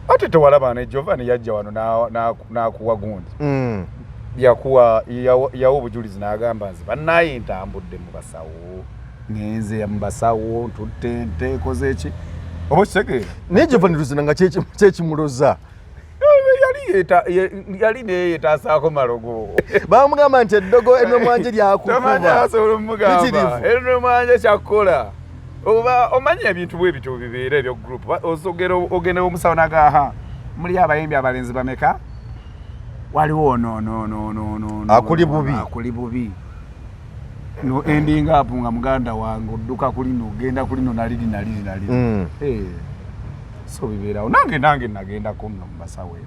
Ate tewalaba ne Giovanni yajja wano n'akuwa gundi. Yakuwa yawa obujulizi n'agamba, nze bannaye ntambudde mu basawo, ngenze mu basawo, ntutte nteekoze eki, oba okitegeera? Naye Giovanni Luzina nga kyekimuloza. Yali naye yetaasaako malogo. Bamugamba nti eddogo enomwanje lyakukuba. Asobola omugamba enomwanje kyakkola, oba omanyi ebintu bwe bityo bibeera ebyo group osogera ogenda omusawo nagaha muli abayimbi abalenzi bameka, waliwo ono ono ono ono ono akuli bubi. Akuli bubi, no ending up nga muganda wange odduka kulino, ogenda kulino, naliri naliri naliri. So bibeerawo. Nange nagendako nno mu basawo era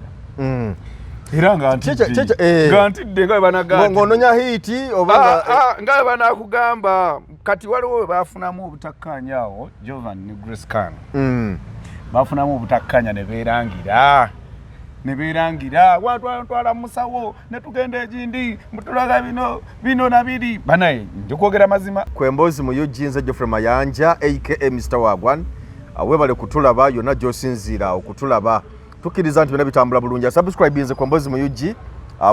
era nga ntidde nga ntidde nga banaga ng'ononya hit oba nga nga banakugamba. Kati waliwo we bafunamu obutakkaanya awo, Jovan ne Grace Khan. Bafunamu obutakkaanya ne beerangira watwala musawo ne tugenda egindi mutulaga bino bino nabiri. Banaye, ndikwogera mazima. Kwemboozi mu UG, nze Geoffrey Mayanja aka Mr Wagwan. Webale kutulaba yonna gy'osinziira okutulaba. Tukkiriza nti byonna bitambula bulungi. Subscribe nze Kwemboozi mu UG.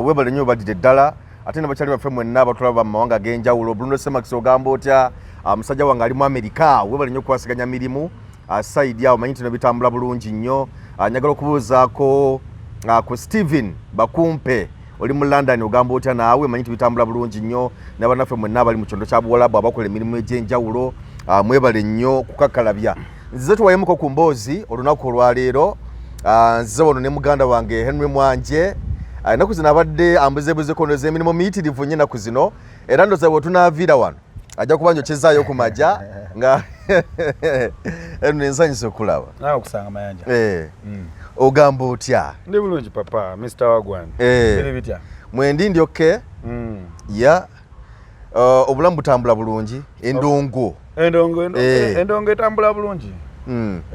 Webale nnyo, badire ddala. Ate ne bakyali baffe mwenna abatulaba mu mawanga ag'enjawulo, Bruno Semax, ogamba otya? Musajja wange ali mu Amerika, webale nnyo okukwasaganya mirimu side awo, manyi nti no bitambula bulungi nnyo. Njagala okubuuzaako ku Steven Bakumpe, oli mu London, ogamba otya naawe? Manyi nti bitambula bulungi nnyo. N'abannaffe mwenna abali mu kyondo kya Buwalabu abakola emirimu egy'enjawulo, mwebale nnyo kukakalabya. Nzize tuwayemuko ku mboozi olunaku olwaleero. Nzize wano ne muganda wange Henry Mwanje. Ennaku zino abadde ambuzeebuzeko, ndoza emirimu miyitirivu nnyo ennaku zino, era ndoza bwe tunaaviira wano ajja kuba njokyezaayo ku maja nga eno. Ensanyusa okulaba. Nawe okusanga, Mayanja. Eh, ogamba otya? Ndi bulungi papa, Mr Wagwan. Biri bitya? Mwendi, ndi okay. Ya, obulamu butambula bulungi, endongo? Endongo, endongo etambula bulungi.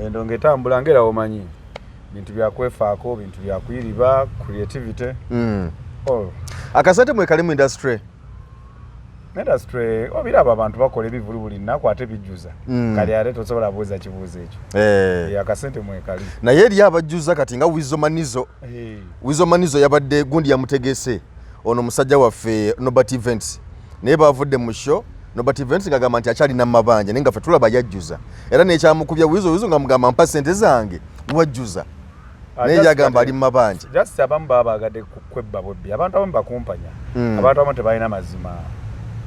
Endongo etambula ngaera omanyi bintu byakwefaako, bintu byakuyiriba, creativity. All. Akasente mwekali mu industry? Industry obiraba, abantu bakola ebivulu buli nnaku ate bijjuza. Kali ate tosobola buuza kibuuzo ekyo. Akasente mwekali. Naye eri abajjuza kati nga Wizo Manizo. Wizo Manizo yabadde gundi yamutegese ono musajja waffe Nobert Events, naye bavudde mu show, Nobert Events ngagamba nti akyalina mabanja, naye nga ffe tulaba yajjuza, era nekyamukubya Wizo, Wizo nga mugamba, "Mpa sente zange, wajjuza," naye yagamba ali mu mabanja. Just abamu baba bagadde kwebba bwebbi. Abantu abamu bakumpanya. Abantu abamu tebalina mazima,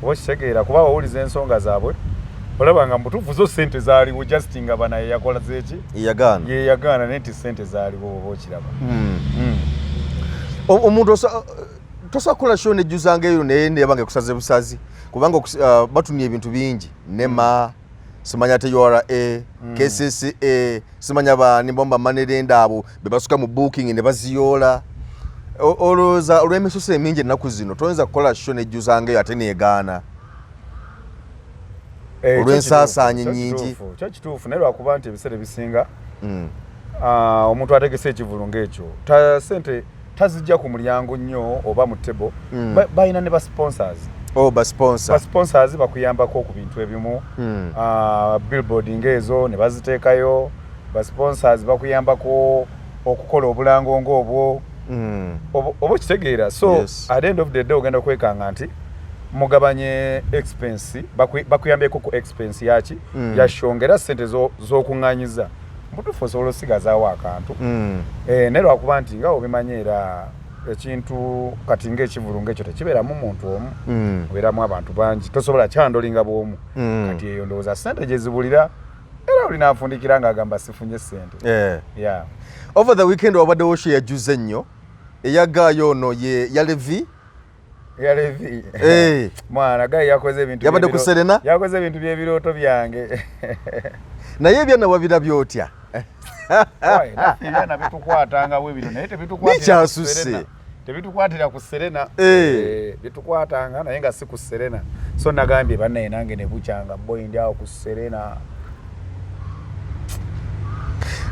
oba okitegeera? Kuba wawuliza ensonga zaabwe, olaba nga mubutuufu zo sente zaaliwo, just nga banaye yakola zeki. Yagaana. Ye yagaana, naye nti sente zaaliwo, oba okiraba? Omuntu tosobola kukola show nejjuzanga eyo, naye neba nga ekusaze busazi, kubanga batumya ebintu bingi, NEMA, simanya ate URA, KCCA, simanya bani bomba manerenda, abo be basuka mu booking ne baziyoola. Olowooza olw'emisuso emingi ennaku zino toyinza kukola show nejjuzanga eyo ate negaana olw'ensaasaanya ennyingi? Kyo kituufu, naye lwakuba nti ebiseera ebisinga omuntu ategese ekivulu ng'ekyo sente tazijja ku mulyango nnyo oba mu table. Balina ne ba sponsors. Oh, ba sponsor. Ba sponsors bakuyambako ku bintu ebimu. Billboard ng'ezo ne baziteekayo, ba sponsors bakuyambako okukola obulango ng'obwo. Oba okitegeera? So at the end of the day ogenda kwekanga nti mugabanye expense, bakuyambyeko ku expense yaki ya show, ng'era sente z'okuŋŋanyiza mutuufu osobola osigazaawo akantu. Naye lwakuba nti nga obimanyi, era ekintu kati ng'ekivulu ng'ekyo tekibeeramu muntu omu, obeeramu abantu bangi, tosobola kyandolinga bw'omu. Kati eyo ndowooza sente gye zibulira, era olina afundikira ng'agamba sifunye sente. Yeah. Over the weekend wabaddewo show yajjuze nnyo eyagaayo ono ye ya Levi. Ya Levi. Mwana gayi yakoze ebintu Yabadde ku Serena? Yakoze ebintu by'ebirooto byange. Naye ebyana wabirabye otya? Why, naffe ebyana bitukwatanga bwe bino, naye tebitukwatira ku Bikyasusse. Serena. Tebitukwatira ku Serena. Bitukwatanga naye nga si ku Serena. So nagambye bannaye nange ne bukyanga boy ndi awo ku Serena.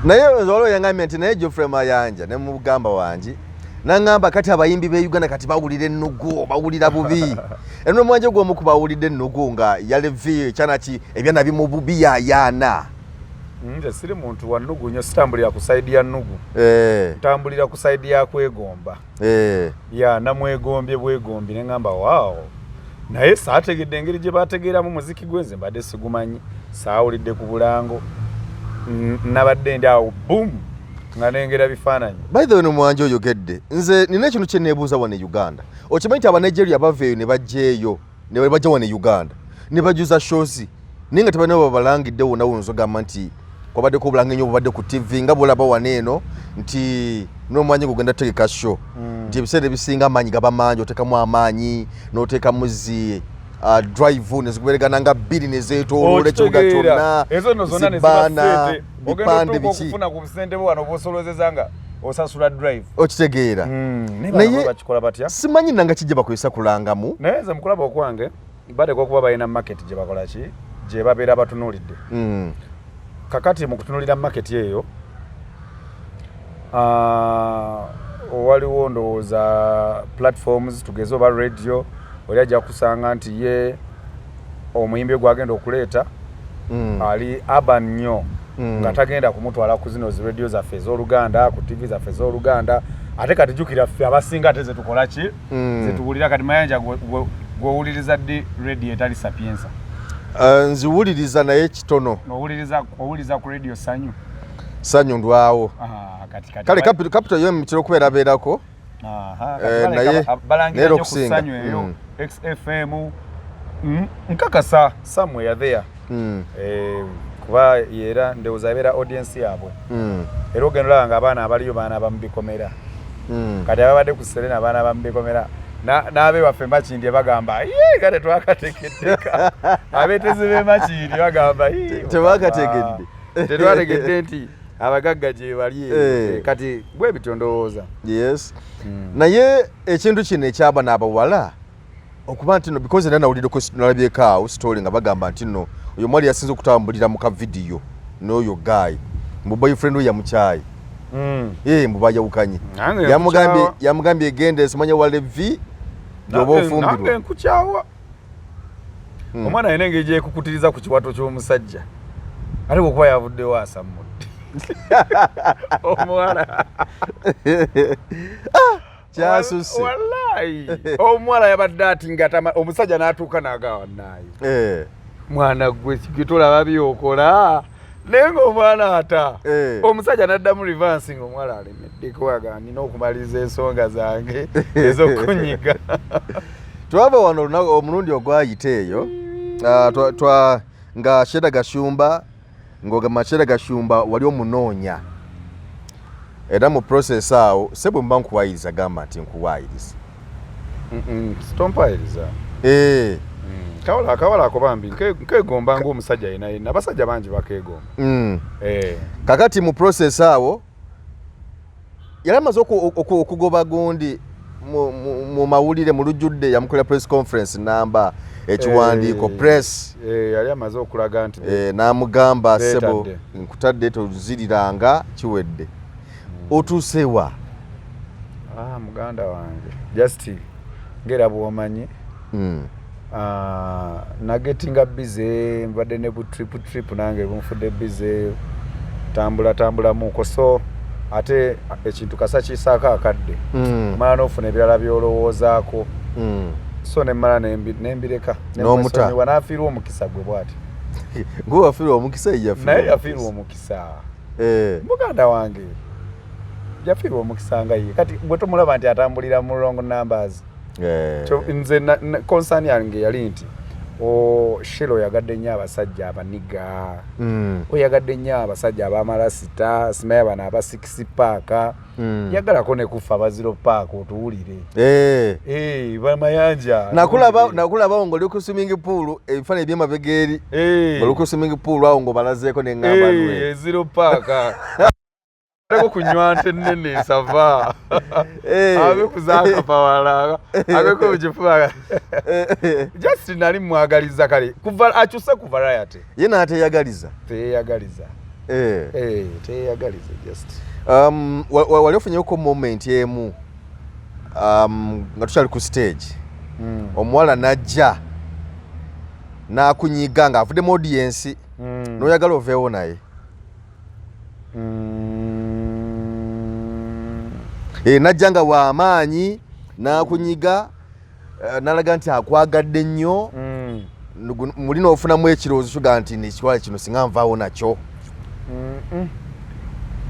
Naye waliwo yangambye nti naye Geoffrey Mayanja ne mugamba wangi naŋŋamba kati abayimbi b'e Uganda kati bawulira ennugu, bawulira bubi. Eno omwanje gw'omu ku bawulidde ennugu nga yalevi ekyanaki ebyana bimububiyayaana. Nze siri muntu wa nnugu nnyo, sitambulira ku side ya nnugu. Ntambulira ku side ya kwegomba. Ya, namwegombye bwegombi ne ŋŋamba, "Waawo." Naye saategedde engeri gye bategeeramu muziki gwe. Nze mbadde sigumanyi, saawulidde ku bulango. Nabadde ndi awo, boom, nga nengera bifaananyi. By the way, nomwanja oyogedde, nze nina ekintu kye neebuuza wano e Uganda. Okimanyi nti Abanigeria bava eyo ne bajja eyo ne bajja wano e Uganda ne bajuza shows, naye nga tebalina babalangidde wonna? Wonza ogamba nti kwabaddeko obulango ennyo obubadde ku TV, nga bwolaba wano eno nti n'omwanya gugenda tegeka show, nti ebiseera ebisinga amaanyi gaba mangi, oteekamu amaanyi n'oteekamu zi drive nezikuberegana nga bbiri nezeetooloola ekibuga kyonna. Ezo nno zonna ne ziba zibaana ssente. Ogenda bipande otuuka biki. okufuna ku busente bwe wano bw'osolozeza nga osasula drive. Okitegeera? Naye Naye- bano bakikola batya? Simanyi nanga kijja bakozesa kulangamu. Naye nze mukulaba okwange, bateekwa okuba balina market gye bakola ki, gye babeera batunuulidde. Kakati mu kutunuulira market eyo, waliwo ndowooza platforms, tugeze oba radio, oli ajja kusanga nti ye omuyimbi gwagenda okuleeta ali urban nnyo, nga tagenda kumutwala ku zino zi radio zaffe ez'Oluganda, ku TV zaffe ez'Oluganda. Ate kati jjukira ffe abasinga ate zetukola ki, zetuwulira. Kati Mayanja, gw'owuliriza ddi radio etali Sapienza? Nziwuliriza naye kitono. Owuliriza, owuliriza ku radio Sanyu? Sanyu ndwawo. Ah, kati Kale Capital yo mutera okubeerabeerako. Aha, kati balangira naye nnyo ku okusinga. Sanyu eyo, XFM. Nkakasa somewhere there. Kuba era ndowooza ebeera audience yaabwe. Era ogenda olaba nga abaana abaliyo baana bamubikomera. Kati ababadde ku Serena abaana bamubikomera n'abewaffe Makindye bagamba, "Ye, nga tetwakategeddeka." Abeetezi b'e Makindye bagamba, "Yee, Tebakategedde. tetwategedde nti abagagga gye bali." Kati bwe bityo ndowooza. Yes, naye ekintu kino ekyabano abawala okuba nti no, because era nawuliddeko, nalabyeko awo story nga bagamba nti no, oyo mwali yasinze okutambulira mu kavidiyo n'oyo guy, mbu boyfriend we yamukyaye. Mbu bayawukanye. Nange Yamugambye nkukyawa. Yamugambye egende simanya wa Levi gyoba Nange ofumbirwa. Nkukyawa. Omwana alina engeri gyekukutiriza ku kiwato ky'omusajja, ate bwekuba yavuddewo asammudde omuwala. Kyasusse. Wallahi, omuwala yabadde ati nga omusajja n'atuuka n'agawa naayo. Mwana gwe, gwe tolaba byokola, naye ng'omwana ata omusajja n'addamu reverse, ng'omuwala alemeddeko, aga nina okumaliriza ensonga zange ez'okunyiga. Twava wano olunaku omulundi ogwayita eyo, nga Shera Gashumba, ng'ogamba Shera Gashumba wali omunoonya, era mu process awo se bwe mba nkuwayiriza, gamba nti nkuwayiriza. Sitompayiriza. Kawala, akawala ako bambi nkegomba ng'omusajja yena yena, abasajja bangi bakeegomba. Kakati mu process awo yali amaze okugoba gundi mu mawulire mu lujjudde, yamukolera press conference namba, ekiwandiiko, press. Yali amaze okulaga nti N'amugamba, "Sebo, Beetadde. nkutadde, toziriranga, kiwedde." Otuusewa? Ah, muganda wange, just ngera bw'omanyi, nagetinga busy, mbadde ne bu trip trip, nange bunfudde busy, tambula tambulamuko, so ate ekintu kasa kisaako akadde, omala n'ofuna ebirala by'olowoozaako, so nemmala nembireka. N'omuta. Nemwesonyiwa, n'afiirwa omukisa gwe bw'ati. Gwe wafiirwa omukisa, ye yafiirwa Naye omukisa. Yafiirwa omukisa. Muganda wange yafiirwa omukisa nga ye. Kati gwe tomulaba nti atambulira mu wrong numbers? Nze concern yange yali nti o Shelo oyagadde nnyo abasajja abaniga, oyagadde nnyo abasajja abamalasita, simanya bano aba six pack. Yagalako ne kufa aba zero pack otuwulire. Eh, bamayanja. Nakulabawo ng'oli ku swimming pool, ebifaananyi ebyemabega eri, ng'oli ku swimming pool awo ng'obalazeeko neŋŋamba nwe. Zero pack aleko kunywa nte nnene ensava, abe kuzaakapawala, abeko mukifuba. Just nali mwagaliza kale kuva akyuse ku variety. Ye n'ateyagaliza. Teyeyagaliza. Eh, teyeyagaliza just. Wali ofunyeko moment emu, nga tukyali ku stage, omuwala n'ajja n'akunyiga ng'avudde mu audience, n'oyagala oveewo naye? Najja nga w'amaanyi n'akunyiga, n'alaga nti akwagadde nnyo. Muli n'ofunamu ekirowoozo kyoga nti nekiwala kino singa nvaawo nakyo.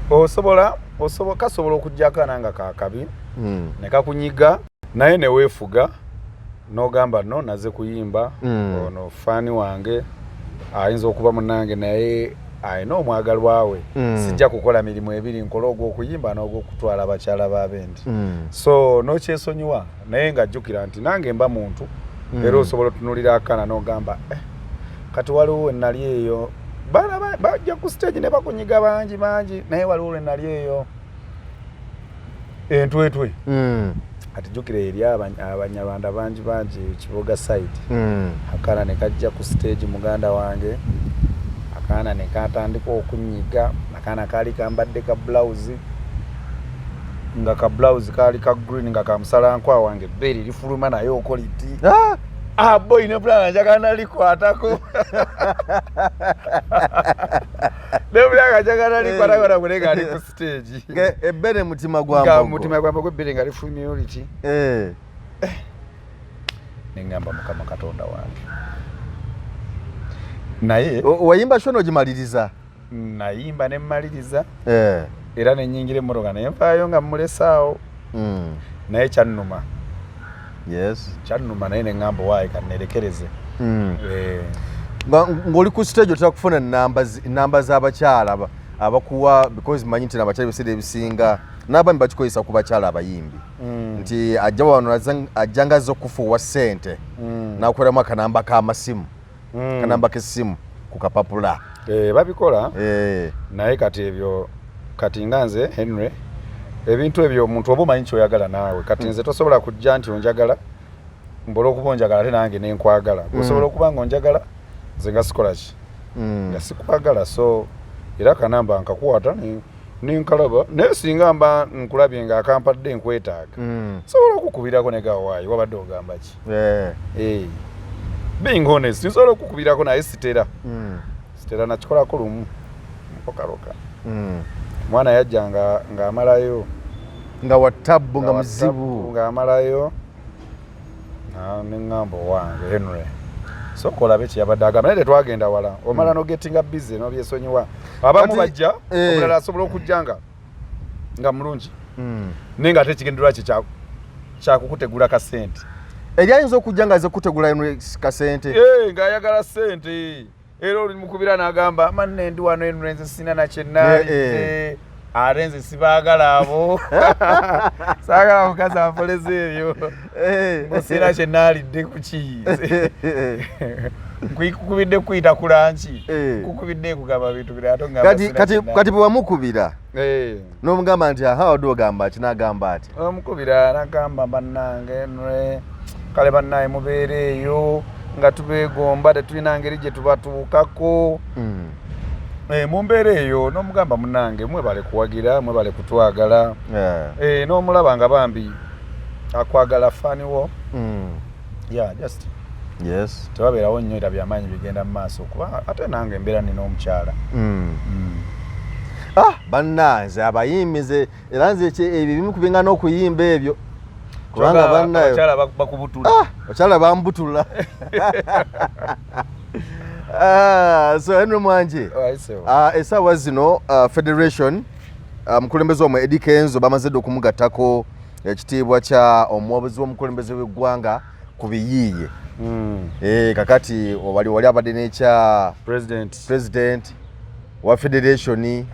Osobola kasobola okujja akaana nga kakabi ne kakunyiga, naye ne weefuga n'ogamba no naze kuyimba. Ono fan wange ayinza okuba munange, naye alina omwagalwa we. Sijja kukola mirimu ebiri, nkola ogw'okuyimba n'ogw'okutwala abakyala b'abendi. So n'okyesonyiwa, naye nga jjukira nti nange mba muntu. Era osobola otunulira akaana n'ogamba, eh, kati waliwo we nali eyo, baana bajja ku stage ne bakunyiga bangi bangi, naye waliwo lwe nali eyo entwetwe. Kati jjukira eri Abanyarwanda bangi bangi Kiboga side. Akaana ne kajja ku stage, muganda wange, akaana ne katandika okunyiga. Akaana kaali kambadde ka blouse, nga ka blouse kaali ka green, nga kamusalankwa wange, ebbeere lifuluma naye okoliti. Ah! Ah, boy, ne bulanga njagala nalikwatako, ne bulanga njagala nalikwatako nagule nga ali ku stage. Ebbere mutima gwa nga mbogo. Mutima gwa mbogo, ebbere nga lifulumye oliti. Neŋŋamba, Mukama Katonda wange, naye Wayimba show n'ogimaliriza? Nayimba ne mmaliriza. Era nenyingira emmotoka nenvaayo nga mmulesaawo. Naye kyannuma. Kyannuma, naye neŋŋamba waayi kannerekereze. Ng'oli ku stage otera kufuna namba z'abakyala abakuwa, because manyi nti nabakyala ebiseera ebisinga n'abaami bakikozesa ku bakyala abayimbi, nti ajja wano ajja nga azze okufuuwa ssente, n'akoleramu akanamba k'amasimu, kanamba k'essimu ku kapapula. Eh, babikola. Naye kati ebyo, kati nga nze Henry, ebintu ebyo omuntu oba omanyi kyoyagala naawe. Kati nze tosobola kujja nti onjagala mbola okuba onjagala ate nange nenkwagala. Osobola okuba nga onjagala, nze nga sikola ki, nga sikwagala. So era kanamba nkakwata nenkalaba, naye singa mba nkulabye nga akampadde nkwetaaga, nsobola okukubirako negawaayi wabadde ogamba ki. Eh. Being honest, nsobola okukubirako, naye sitera. Sitera, nakikolako lumu mpokaloka. Omwana yajja nga ng'amalayo. Nga watabbu, nga wa muzibu. tabbu, ng'amalayo. Neŋŋamba owange Henry, sooka olabe kyeyabadde agamba, naye tetwagenda wala. Omala nogetinga busy nobyesonyiwa. Abamu bajja, omulala asobola okujja nga mulungi, naye nga ate ekigendererwa kye kyakukutegula kasente. Eri ayinza okujja nga aze kutegula Henry kasente. Eh, ng'ayagala sente, era olimukubira n'agamba, manne ndi wano Henry, nze sina nakyenaalidde, ate nze sibaagala abo, saagala mukazi anfoleza ebyo. Sina kyenaalidde kuki, nkukubidde kuyita ku lunch, kukubidde kugamba bintu bira, ate ongamba Kati sina kati kyenaalidde. Kati bwe wamukubira n'omugamba nti aha, wadde ogamba ki, n'agamba ati? Omukubira nagamba, bannange nwe kale bannaye mubeere eyo nga tubeegomba, tetulina ngeri gye tubatuukako. Eh, mu mbeera eyo n'omugamba, munnange mwebale kuwagira, mwebale kutwagala. Eh, n'omulaba nga bambi akwagala fan wo. Yeah, just tebabeerawo nnyo era byamaanyi bigenda mu maaso, kuba ate nange embeera nina omukyala. Ah, bannanze abayimbi, nze era nze ebyo ebimu kubinga n'okuyimba ebyo, kubanga Kyokka bannayo abakyala bakubutula. Ah, abakyala bambutula. Ah, so Henry Mwanje, Wayisewo. ah, essaawa zino federation, mukulembeze wamwe Eddy Kenzo bamaze dda okumugattako ekitiibwa kya omuwabuzi w'omukulembeze w'eggwanga ku biyiiye. Eh, kakati wali abadde n'ekya president. President wa federation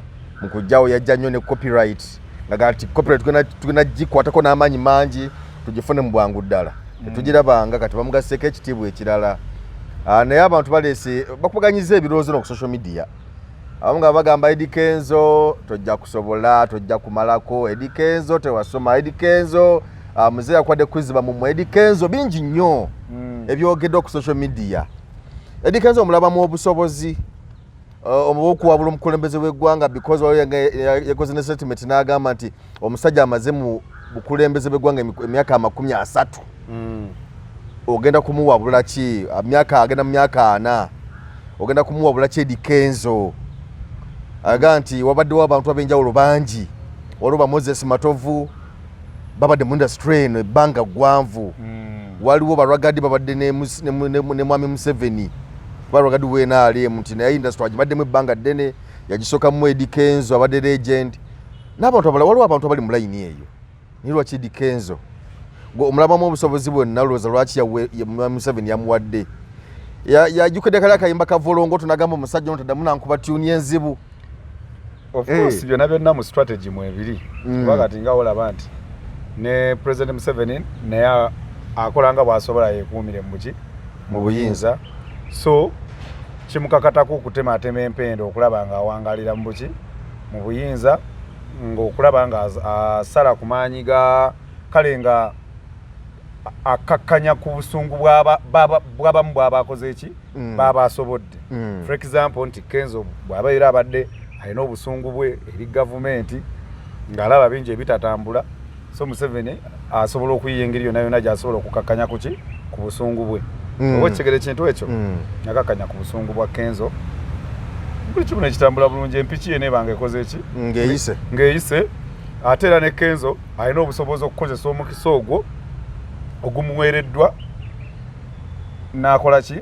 mu kujjawo yajja nnyo ne copyright, nga nti copyright tugenda gikwatako n'amaanyi mangi tugifune mu bwangu ddala. Tetugirabanga, kati bamugasseeko ekitiibwa ekirala. Ah, naye abantu baleese bakubaganyiza ebirowoozo no ku social media, abamu nga bagamba Eddy Kenzo tojja kusobola, tojja kumalako, Eddy Kenzo tewasoma, Eddy Kenzo muzeeyi yakwadde kuziba mumwe, Eddy Kenzo, bingi nnyo ebyogeddwa ku social media. Eddy Kenzo omulabamu obusobozi obwokuwabula omukulembeze w'eggwanga? Because waliwo yakoze ne statement n'agamba nti omusajja amaze mu bukulembeze bw'eggwanga emyaka 30, ogenda kumuwabula ki? Myaka agenda mu myaka 40, ogenda kumuwabula ki Eddy Kenzo? Aga nti wabaddewo abantu ab'enjawulo bangi, waliwo ba Moses Matovu babadde mu industry eno ebbanga ggwanvu. Waliwo balwagadi babadde ne mwami Museveni, kuba Rwagadi w'NRM nti naye industry agibaddemu ebbanga ddene, yagisookamu. Eddy Kenzo abadde legend n'abantu abalala, waliwo abantu abali mu layini eyo. Naye lwaki Eddy Kenzo gwe omulabamu obusobozi bwonna, olowooza lwaki mwami Museveni yamuwadde? Yajjukidde kali akayimba ka Volongoto nagamba omusajja ono taddamu nankuba tune enzibu. Of course, byonna byonna mu strategy mwebiri. Kuba kati nga olaba nti ne President Museveni naye akola nga bw'asobola yeekuumire mu buki? Mu buyinza. So kimukakatako okutematema empenda okulaba nga awangalira mu buki? Mu buyinza, ng'okulaba nga asala ku maanyi ga kale nga akakkanya ku busungu bw'abamu bw'aba akoze eki? Baba asobodde. For example, nti Kenzo bw'aba era abadde alina obusungu bwe eri gavumenti ng'alaba bingi ebitatambula, so Museveni asobola okuyiya engeri yonna yonna gy'asobola okukakkanya kuki? Ku busungu bwe. Oba okitegeera ekintu ekyo? Nakakkanya ku busungu bwa Kenzo, buli kimu nekitambula bulungi, empiki ye nebanga ekoze eki? Ng'eyise. Ng'eyise. Ate era ne Kenzo alina obusobozi okukozesa omukisa ogwo ogumuweereddwa n'akola ki?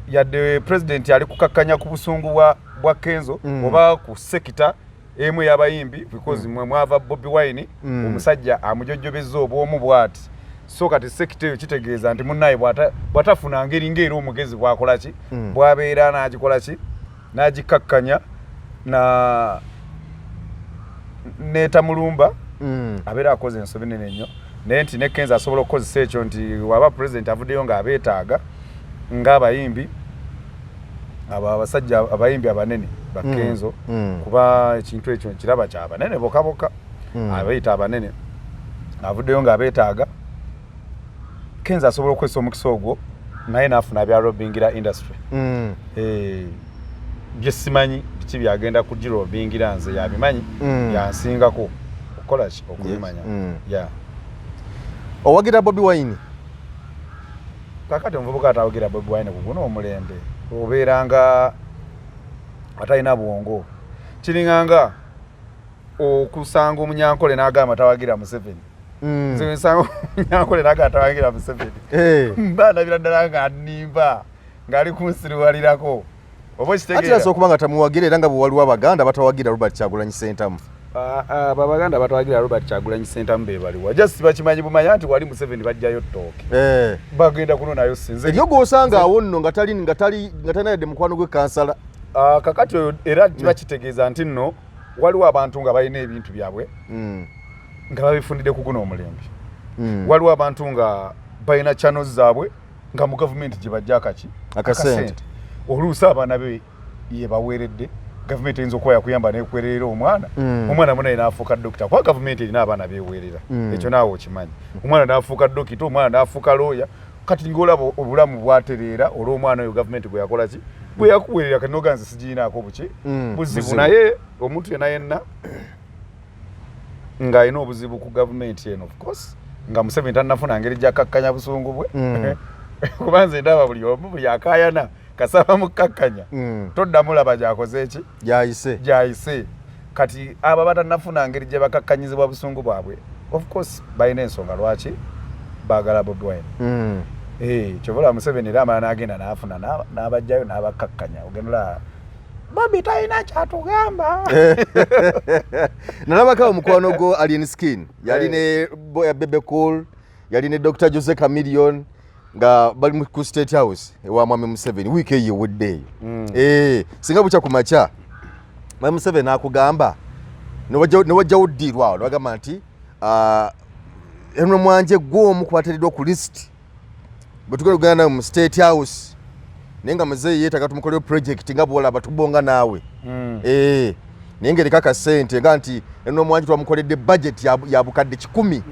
Yadde pulezidenti ali kukakkanya ku busungu bwa Kenzo oba ku sector emu ey'abayimbi, because mwe mwava Bobi Wine. Omusajja amujojjobezza obwomu bw'ati. So kati sector eyo kitegeeza nti munnaye bw'atafuna ngeri ng'era omugezi bw'akola ki? Bw'abeera n'agikola ki? N'agikakkanya na neetamulumba. Abeera akoze ensobi nene nnyo. Naye nti ne Kenzo asobola okukozesa ekyo nti waba president avuddeyo ng'abeetaaga ng'abayimbi abo abasajja abayimbi abanene ba Kenzo, kuba ekintu ekyo nkiraba kyabanene boka boka. Abeeyita abanene avuddeyo ng'abeetaaga, Kenzo asobola okukozesa omukisa ogwo naye n'afuna byalobingira industry. Eh, bye simanyi biki byagenda kugirobingira, nze yabimanyi. Yansingako okukola ki? Okubimanya. Yeah. Owagira Bobi Wine? Kakati omuvubuka atawagira Bobi Wine ku guno omulembe obeera nga atalina bwongo. Kiringanga okusanga omunyankole n'agamba tawagira Museveni. Nze nsanga omunyankole n'agamba tawagira Museveni, mba ndabira ddala nga nnimba, ng'ali kunsiriwalirako, oba Ate okitegeera? Asobola okuba nga tamuwagira, era nga bwe waliwo Abaganda batawagira Robert Kyagulanyi Ssentamu. Ah, ah, abo Abaganda batawagira Robert Kyagulanyi Ssentamu be baliwa? Just bakimanyi bumanya nti wali Museveni bajjayo ttooke. Bagenda kunonayo sinze. Eryo gw'osanga awo nno nga talina yadde mukwano gwe kansala. Ah, kakati oyo era kiba kitegeeza nti nno waliwo abantu nga balina ebintu byabwe nga babifunidde ku guno omulembe. Waliwo abantu nga balina channels zaabwe nga mu gavumenti gye bajja akaki? Akasente. Oluusi abaana be ye baweeredde, gavumenti eyinza okuba yakuyamba nekwererera omwana. Omwana munaye n'afuuka dokita, kuba gavumenti erina abaana beweerera. Ekyo naawe okimanyi. Omwana n'afuuka dokita, omwana n'afuuka looya. Kati ngaolaba obulamu bwatereera olw'omwana oyo gavumenti gwe yakola ki? Gwe yakuweerera. Kati noga nze sigirinaako buki? Buzibu. Buzibu. Naye omuntu yenna yenna ng'alina obuzibu ku gavumenti eno, of course nga Museveni tannafuna ngeri gyakakkanya busungu bwe, kuba nze ndaba buli omu, buli akaayana kasaba mukkakkanya. Toddamu laba gyakoze eki? Gyayise. Gyayise. Kati abo abatannafuna ngeri gye bakakkanyizibwa busungu bwabwe, of course balina ensonga lwaki baagala Bobi Wine. Eh, kyova olaba Museveni era amala n'agenda n'afuna n'abajjayo n'abakkakkanya, ogenda olaba Bobi talina kyatugamba. Nalabako omukwano gwo Alien Skin yali ne Boya Bebe Cool, yali ne Dr Jose Chameleone nga bali ku State House ewa mwami Museveni wiiki eyo ewedde eyo. Eh, singa bukya ku makya mwami Museveni akugamba newajjawo ddiirwa awo nebagamba nti, ah, Henry Mwanje gwe omu kubateereddwa ku list bwe tugenda kugenda nawe mu State House, naye nga muzeeyi yeetaaga tumukoleyo project nga bwolaba tubonga naawe. Eh, naye ng'eriko akasente nga nti Henry Mwanje twamukoledde budget ya 100,000.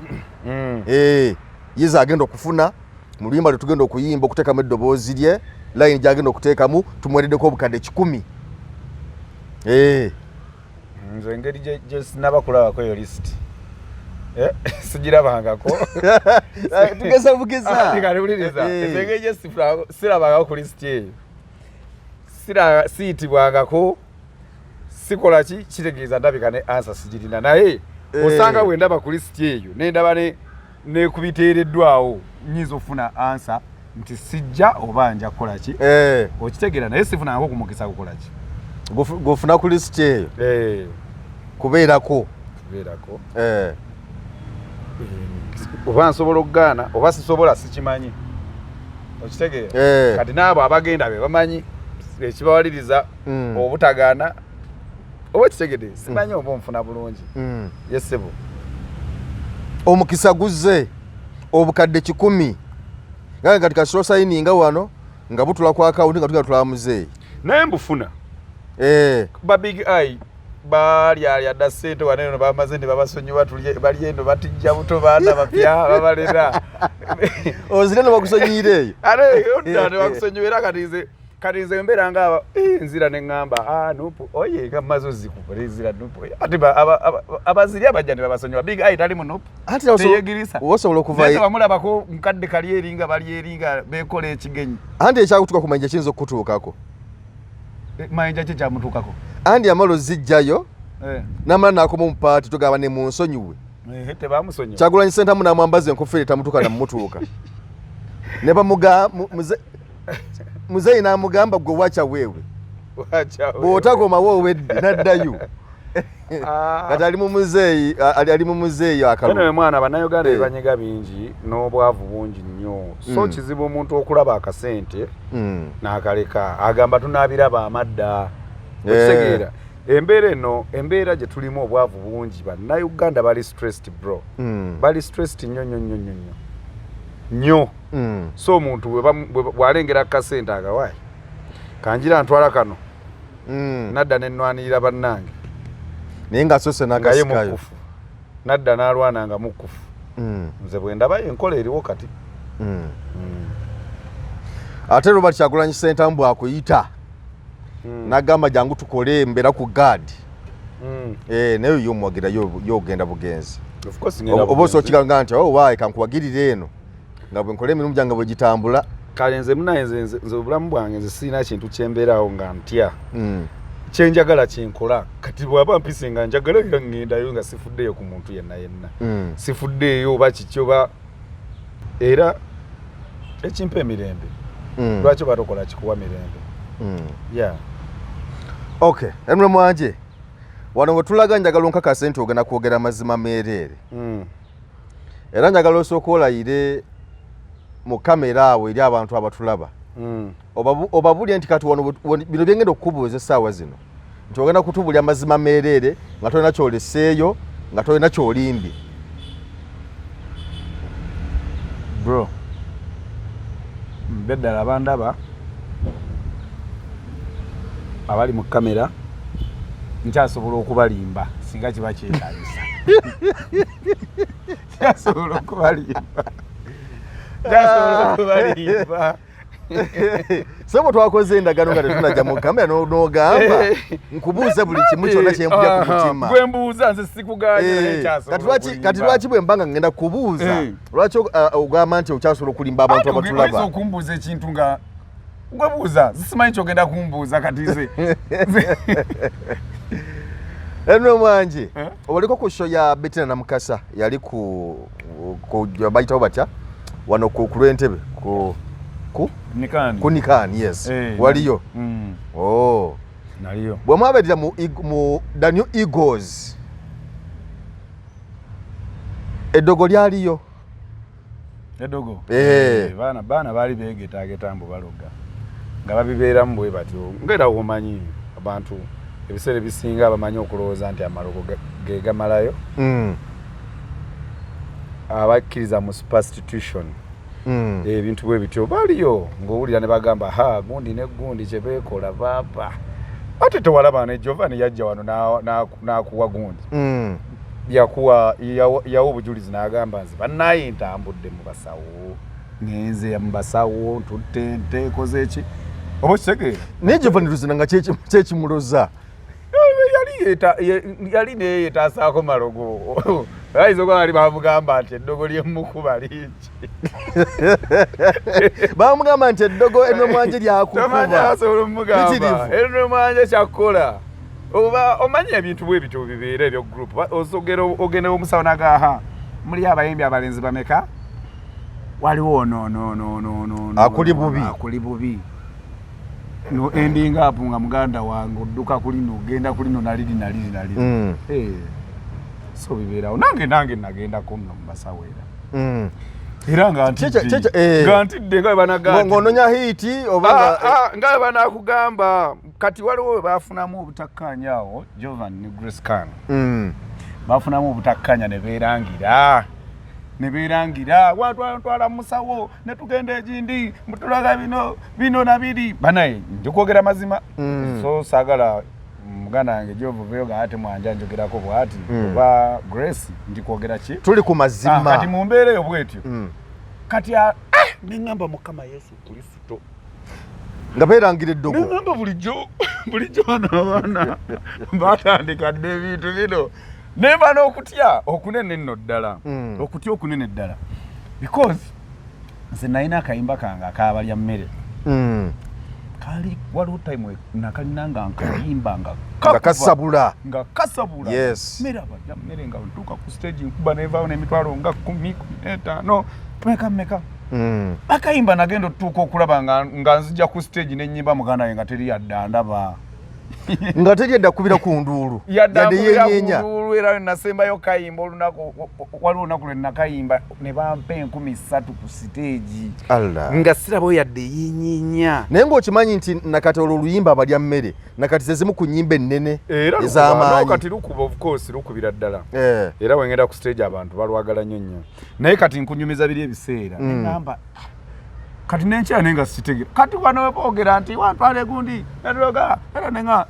Eh, yiza agenda okufuna mu luyimba lwe tugenda okuyimba okuteekamu eddoboozi lye, line gyagenda okuteekamu tumuwereddeko 100,000. Eh. Nze engeri gye sinaba kulabako eyo lisiti, eh, sigirabangako. Tugeza bugeza. Wuliriza. Nze engeri gye sirabangako ku lisiti eyo, siyitibwangako. Sikola ki kitegeeza ndabika ne answer sigirina, naye osanga bwe ndaba ku lisiti eyo nendaba ne ku biteereddwawo, nyinza okufuna answer nti sijja oba nja kukola ki. Okitegeera? Naye sifunangako ku mukisa kukola ki. Gwofuna ku lisiti eyo kubeerako. Kubeerako. Oba nsobola okugaana oba sisobola, sikimanyi. Okitegeera? Kati n'abo abagenda be bamanyi ekibawaliriza obutagaana, oba kitegedde? Simanyi oba onfuna bulungi. Yes ssebo. Omukisa guzze, obukadde 100, nga kati kasita osayininga wano nga butula ku akawunti nga tugenda tulaba muzeeyi. Naye mbufuna. Ba Big Eye balyalya dda ssente wano eno, bamaze ne babasonyiwa, bali eno batijja buto, baana bapya babalera. Ozire ne bakusonyiira eyo. Ate odda ne bakusonyiwa. Era kati nze mbeera nga nzira ne ŋŋamba, ah, NUP oye, nga mmaze ozikuba nzira NUP oye. Ate abaziri abajja ne babasonyiwa. Big Eye tali mu NUP? Anti Teyegirisa. Osobola okuva Naye tebamulabako mukadde kali eri nga bali eri nga beekola ekigenyi. Anti ekyakutuuka ku Mayinja kiyinza okukutuukako. Mayinja ki kyamutuukako? Andi amala ozijjayo namala n'akoma mu paati, tugamba ne munsonyiwe. Tebamusonyiwa. Kyagulanyi Sentamu n'amwambaza enkofiira etamutuuka namutuuka ne bamuga muzeeyi n'amugamba, "Gwe wacha weewe, bw'otakomawo owedde," n'addayo. Kati ali mu muzeeyi, ali mu muzeeyi akalulu. Anyway, mwana, Bannayuganda ebibanyega bingi n'obwavu bungi nnyo, so kizibu omuntu okulaba akasente n'akaleka, agamba tunaabiraba amadda. Okitegeera? Embeera eno, embeera gye tulimu, obwavu bungi, Bannayuganda bali stressed, bro. Bali stressed nnyo nnyo nnyo nnyo nnyo nnyo. So omuntu bw'alengera akasente agawayi, kanjira ntwala kano, nadda nenwanirira bannange. Naye ng'asoose nga ye n'akasikayo. Mukkufu nadda n'alwana nga mukkufu. Nze bwe ndabayo enkola eriwo kati. Ate Robert Kyagulanyi Sentamu bw'akuyita n'agamba, "Jangu tukole, mbeera ku guard," naye yo omuwagira, yo ogenda bugenzi? Of course ngenda Oba bugenzi. osobola okigamba nti, "Oh, waayi, kankuwagirire eno nga bwe nkola emirimu gyange bwe gitambula"? Kale nze munaye, nze obulamu bwange, nze sirina kintu kyembeeraawo nga ntya. Kyenjagala kyenkola. Kati bw'aba mpise nga njagala, era ŋŋendayo nga sifuddeeyo ku muntu yenna yenna. Sifuddeeyo oba kiki oba, era ekimpa emirembe. Lwaki oba tokola kikuwa mirembe? Yeah. Okay, Henry Mwanje, wano we tulaga, njagala onkakase nti ogenda kwogera amazima meereere. Era njagala osooka olayire mu kamera awo eri abantu abatulaba. Obabulye nti kati wano bino byengenda okukubuuza essaawa zino, nti ogenda kutubulya amazima meereere nga tolina kyoleseeyo, nga tolina kyolimbye. Bro, mbeddala bandaba abali mu kamera, nkyasobola okubalimba singa kiba kyetagisa. Nkyasobola okubalimba, nkyasobola okubalimba. Sebo, twakoze endagaano nga tetunajja mu kamera, n'ogamba nkubuuze buli kimu kyonna kyempulya ku mutima. Gwe mbuuza, nze sikuganye, naye nkyasobola Kati okulimba. lwaki bwe mba nga ngenda kubuuza, lwaki ogamba nti okyasobola okulimba abantu Anti oyinza abatulaba? okumbuuza ekintu nga gwe buuza, simanyi kyogenda kumbuuza. Kati nze Henry Mwanje, Eh? obaliko ku show ya Bettina Namukasa, yali ku bayitawo batya wano ku lw'Entebe ku Nikani. Ku Nikani, yes. Waliyo? Oh. Naliyo. Bwe mwabeerera mu the New Eagles, eddogo lyaliyo? Edogo? Eh. Baana baali beegetageta mbu baloga, nga babibeeramu bwe batyo, ngaera womanyi abantu ebiseera ebisinga bamanyi okulowooza nti amalogo ge gamalayo. Abakkiriza mu superstition, ebintu bwe bityo baliyo, ng'owulira ne bagamba, "Ha, gundi ne gundi kye beekola baaba." Ate tewalaba ne Giovanni yajja wano n'akuwa gundi, yakuwa yawa obujulizi n'agamba, "Nze bannaye ntambudde mu basawo, ngenze mu basawo, ntutte nte, nkoze eki," oba okitegeera? Naye Giovanni Luzina nga kyekimuloza. Yali naye yetaasaako malogo, ayinza okuba bali bamugamba nti eddogo ly'emukuba lingi. Bamugamba nti eddogo Henry Mwanje Tomanya lyakukuba. asobola omugamba Mpitirivu. Henry Mwanje kyakkola. Oba omanyi ebintu bwe bityo bibeera ebyo group. Osogera ogenda omusawo nagaha muli abayimbi abalenzi bameka? Waliwo no no no no no no. Akuli bubi. Akuli bubi. No ending up nga muganda wange odduka kulino ogenda kulino naliri naliri naliri. Eh. So bibeerawo. Nange nange nagendako nno mu basawo era. Era nga ntidde. Nga ntidde nga bwe banagamba. Ng'ononya hit oba nga nga bwe banakugamba kati waliwo we baafunamu obutakkaanya awo Jovan ne Grace Khan. Baafunamu obutakkaanya ne beerangira. Ne beerangira watwala musawo ne tugenda egindi mutulaga bino bino na biri. Banaye ndi kwogera mazima. So saagala muganda wange Jovu nga ate mwanja njogerako bw'ati oba Grace ndi kwogera ki? Tuli ku mazima. Kati mu mbeera eyo bw'etyo. Kati ne ŋŋamba Mukama Yesu Kristo. Nga beerangira eddogo. Ne ŋŋamba bulijjo bano abaana batandika dda ebintu bino. Ne mba n'okutya okunene nno ddala. Okutya okunene ddala. Because nze nalina akayimba kange akaabalya mmere. Kali waliwo time nakalina nga nkayimba nga nga kasabula. Nga kasabula. Yes. Mmere abalya mmere nga ntuuka ku stage nkuba nevaawo n'emitwalo nga 10, 15, meka meka. Akayimba nagenda otuuka okulaba nga nzija ku stage n'ennyimba muganda wange nga teri yadde andaba. Nga teri yadde akubira ku nduulu. Yadde Yadde akubira ku yeenyeenya. nduulu era nasembayo kayimba olunaku, waliwo olunaku lwe nakayimba ne bampa 3,000 ku stage. Allah. Nga sirabayo yadde yeenyeenya. Naye ng'okimanyi nti nakati olwo oluyimba abalya mmere, nakati ze zimu ku nnyimba ennene Era lukuba, ez'amaanyi. no, kati lukuba, of course, lukubira ddala. Era bwe ngenda ku stage abantu balwagala nnyo nnyo. Naye kati nkunyumiza biri ebiseera. Ngamba kati n'enkya naye nga sikitegera. Kati wano we boogera nti wantwala egundi, natuloga, era ne nga,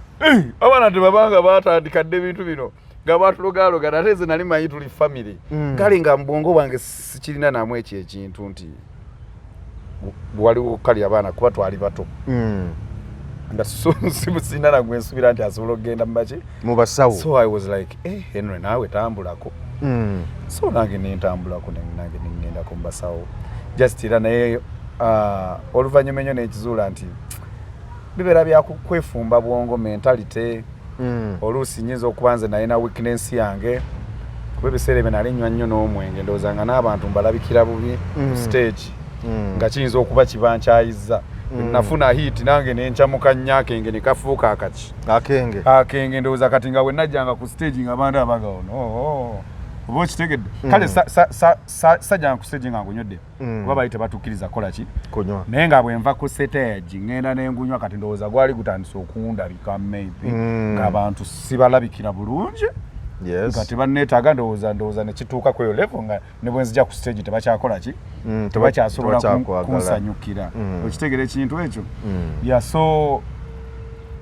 abaana tebabanga batandika dda ebintu bino. Nga batulogaloga, ate nze nali manyi tuli family. Kale nga mu bwongo bwange sikirina namu ekyo ekintu nti waliwo kali abaana kuba twali bato. Nga sirina na gwe nsuubira nti asobola okugenda mu baki? Mu basawo. So I was like, Henry naawe tambulako. So nange ne ntambulako, nange ne ŋŋendako mu basawo. Just era naye, oluvannyuma ennyo n'ekizuula nti bibeera bya kwefumba bwongo mentality. Oluusi nnyinza okuba nze nalina weakness yange, kuba ebiseera ebyo nali nnywa nnyo n'omwenge, ndowooza nga n'abantu mbalabikira bubi ku stage. Nga kiyinza okuba kiba nkyayizza. Nafuna hit nange ne ncamuka nnyo akenge ne kafuuka akaki. Akenge. Akenge ndowooza kati nga bwe najjanga ku stage nga abantu abaga ono, oh, oba okitegedde. Kale sajjanga ku stage nga ngunywedde. Kuba bali tebatukkiriza kukola ki? Kunywa. Naye nga bwe nva ku stage ŋŋenda ne ngunywa, kati ndowooza gwali gutandise okundabika maybe. Ng'abantu sibalabikira bulungi. Nga tebanneetaaga, ndowooza ne kituuka ku eyo level nga ne bwe nzija ku stage tebakyakola ki? Tebakyasobola Tebakyakwagala. kunsanyukira. Okitegeera ekintu ekyo? Yeah, so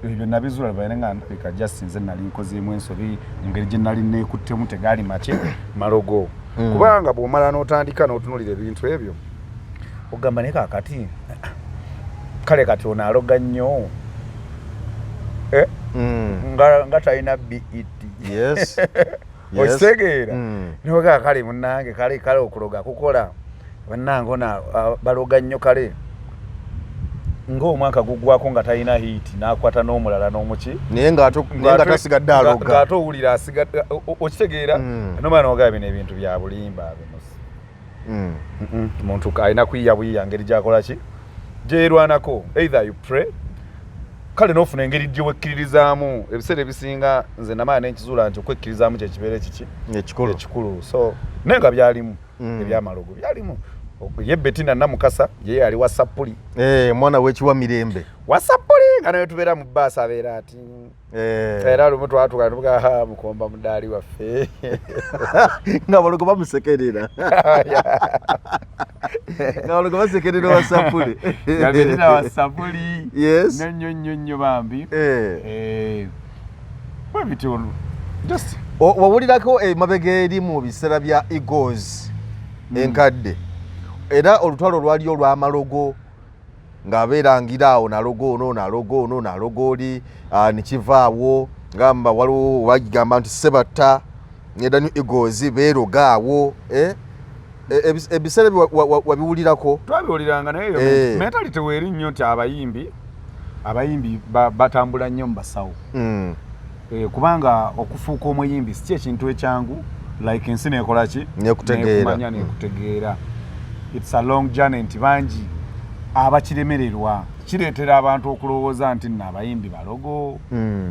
ebyo nabizuula baine nga ndabika just nze nali nkozeemu ensobi mu ngeri gye nali neekuttemu, tegaali make malogo. Kubanga bw'omala n'otandika n'otunuulira ebintu ebyo ogamba naye kaakati kale kati ono aloga nnyo. Nga talina BET. Okitegeera? Noga kale munnange, kale kale okuloga kukola bannange ono baloga nnyo, kale ng'omwaka guggwako nga talina hit n'akwata n'omulala n'omuki. Naye nga tasigadde aloga. Ng'ate owulira asigadde, okitegeera? Nomala n'ogamba bino ebintu bya bulimba bino. Muntu alina kuyiya buyiya ngeri gy'akola ki? Gyerwanako. Either you pray, kale n'ofuna engeri gyewekkiririzaamu. Ebiseera ebisinga nze namala nenkizuula nti okwekkirizaamu kyekibeera ekiki? Ekikulu. Ekikulu. So naye nga byalimu ebyamalogo byalimu. Ye Bettina Namukasa ye yali wa Sapuli. Mwana w'ekiwa mirembe. Wa Sapuli nga naye tubeera mu bbaasi abeera ati. Era lumu twatuuka tuvuga, ha, mukomba mudaali waffe. Nga balogo bamusekerera. Nga balogo basekerera wa Sapuli. Nga Bettina wa Sapuli. Yes. Nnyo nnyo nnyo nnyo bambi. Bwe bityo just Wawulirako emabega eri mu biseera bya Eagles enkadde. Era olutalo lwaliyo olw'amalogo ng'abeerangira awo nalogo ono nalogo ono nalogo oli, nekivaawo ngamba waliwo bagamba nti Sebatta ne Daniel Eagles beeroga awo, Ebiseera ebyo wabiwulirako? Twabiwuliranga naye eyo mentality weeri nnyo nti abayimbi batambula nnyo mu basawo. Kubanga okufuuka omuyimbi si ekintu ekyangu, like ensi nekola ki, Nekutegeera. Nekumanya, nekutegeera. It's a long journey, nti bangi abakiremererwa. Kireetera abantu okulowooza nti nno abayimbi balogo.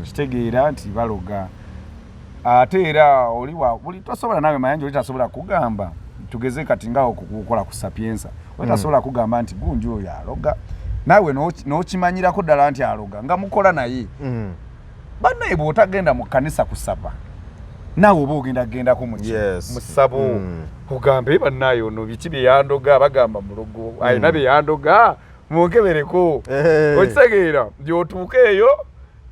Kitegeera nti baloga. Ate era oli buli tosobola naawe Mayanja, oli tasobola kugamba, tugeze kati nga okukola ku Sapienza, oli tasobola kugamba nti gundi oyo aloga, naawe n'okimanyirako ddala nti aloga nga mukola naye. Bannaye, bw'otagenda mu kkanisa kusaba, naawe oba ogenda kugendako mu ki? Mu ssabo. Ogambe, "Bannaye, ono biki bye yandoga? Bagamba mulogo, alina bye yandoga, munkebereko." Okitegeera, gyotuuka eyo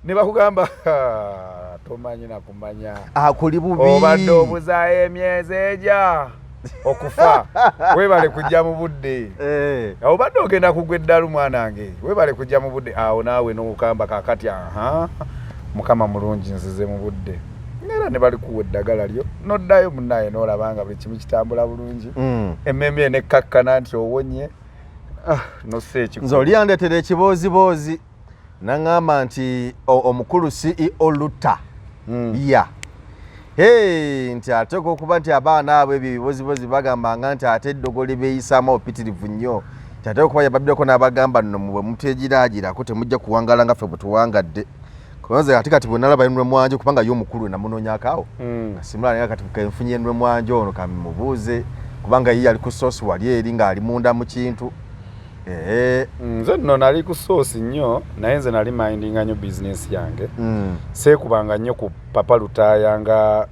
ne bakugamba, "Ah, tomanyi nakumanya." Akuli bubi. Obadde obuzaayo emyezi egya okufa, weebale kujja mu budde. Obadde ogenda kugwa eddalu, mwanange, weebale kujja mu budde. Awo naawe n'okamba, "Kakati aha, Mukama mulungi, nzize mu budde." Era ne balikuwa eddagala lyo, noddayo munaaye, n'olaba nga buli kimu kitambula bulungi. Emmeme nekkakkana nti owonye. Ah, nossa ekikulu. Nze oli yandeetera ekibooziboozi naŋŋamba nti omukulu CEO Lutta ya hey, nti ateeka okuba nti abaana abo ebyo ebibozibozi bagambanga nti ate eddogo libeeyisaamu obupitirivu nnyo, nti ateeka okuba yababbirako n'abagamba, "Nno mwe mutegiraagirako, temujja kuwangaala nga ffe bwe tuwangadde." Kubanze ate kati bwe nalaba Henry Mwanje, kubanga ye omukulu namunoonyako awo, simula, naye kati kenfunye Henry Mwanje ono kamimubuuze, kubanga ye yali ku source wali eri ng'ali munda mu kintu. Nze nno nali ku source nnyo, naye nze nali mindinga nnyo bizinesi yange. Seekubanga nnyo ku Papa Lutaaya nga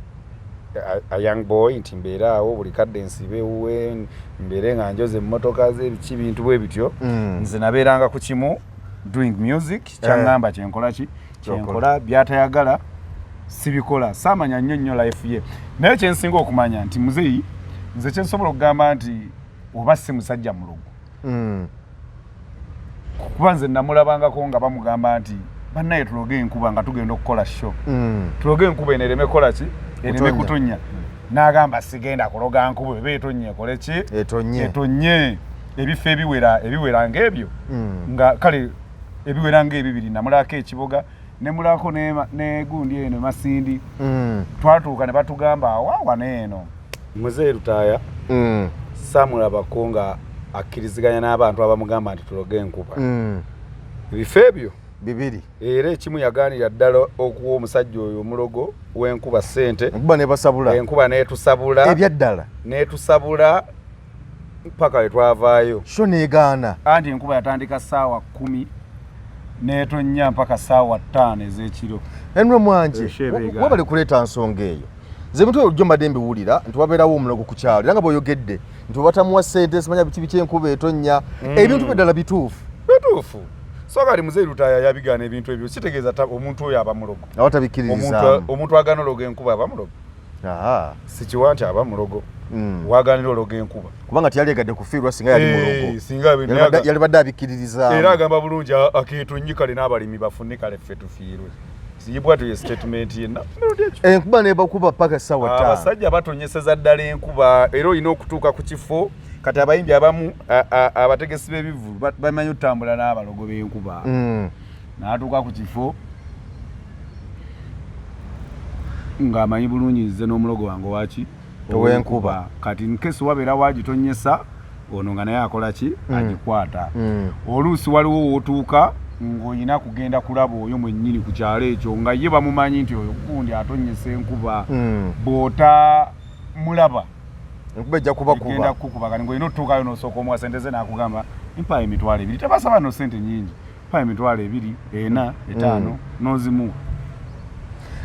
a young boy, nti mbeere awo buli kadde nsibe ewuwe, mbeere nga njoza emmotoka ze, biki, bintu bwe bityo. Nze nabeeranga ku kimu, doing music. Kyaŋŋamba kyenkola ki, kyenkola, byatayagala sibikola. Saamanya nnyo nnyo life ye, naye kyensinga okumanya nti muzeeyi, nze kyensobola okugamba nti oba si musajja mulogo, kuba nze namulabangako nga bamugamba nti, "Bannaye, tuloge enkuba nga tugenda okukola show, tuloge enkuba eno ereme kola ki, ereme Kutonnya. kutonnya." N'agamba, "Sigenda kuloga nkuba, eba etonnya ekole ki?" Etonye. Etonye. Ebifo ebiwera ng'ebyo, nga kale ebiwera ng'ebibiri, namulako ekiboga, nemulako ne gundi eno Masindi. Twatuuka ne batugamba awawa neeno Muzeeyi Lutaaya. Samulabako nga akkiriziganya n'abantu abamugamba nti tuloge enkuba. Ebifo ebyo bibiri. Era ekimu yagaanira ddala okuwa omusajja oyo omulogo w'enkuba ssente. Enkuba nebasabula. Enkuba n'etusabula. Ebyaddala? N'etusabula paka we twavaayo. Show negaana? Anti enkuba yatandika 10:00 n'etonnya mpaka 5:00 ez'ekiro. Henry Mwanje, Esho ebeegaana. wabale kuleeta nsonga eyo. Nze ebintu ebyo mbadde mbiwulira nti wabeerawo omulogo ku kyalo, era nga bw'oyogedde nti bwe batamuwa ssente, simanya biki biki, enkuba etonnya. Ebintu byo ddala bituufu? Bituufu. So kati Muzeeyi Lutaaya yabigaana ebintu ebyo, kitegeeza omuntu oyo aba mulogo. Aba tabikkiririzaamu. Omuntu agaana ologa enkuba aba mulogo. Sikiwa nti aba mulogo. Wagaanira ologa enkuba. Kubanga teyalyegadde kufiirwa singa yali mulogo. Singa Yalibadde abikkiririzaamu. Era agamba bulungi, "Akeetonyi kale n'abalimi bafune, kale ffe tufiirwe." Siyibwatyo ye statement ye. Enkuba nebakuba paka 5:00. Abasajja batonyeseza ddala enkuba, era olina okutuuka ku kifo. Kati abayimbi abamu, abategesi b'ebivvulu bamanyi otutambula n'abalogo b'enkuba. N'atuuka ku kifo ng'amanyi bulungi, nze n'omulogo wange waki? Ow'enkuba. Kati nkesi wabeera wagitonyesa, ono nga naye akola ki? Agikwata. Oluusi waliwo wootuuka ng'olina kugenda kulaba oyo mwennyini ku kyalo ekyo, nga ye bamumanyi nti oyo gundi atonyesa enkuba. Bw'ota mulaba, enkuba ejja egenda kubakuba. Kukuba. Kati ng'olina otutuukayo n'osooka omuwa sente ze, n'akugamba, "Mpaayo 20,000." Tebasaba no sente nyingi, "Mpaayo 20,000, 4, 5," n'ozimuwa.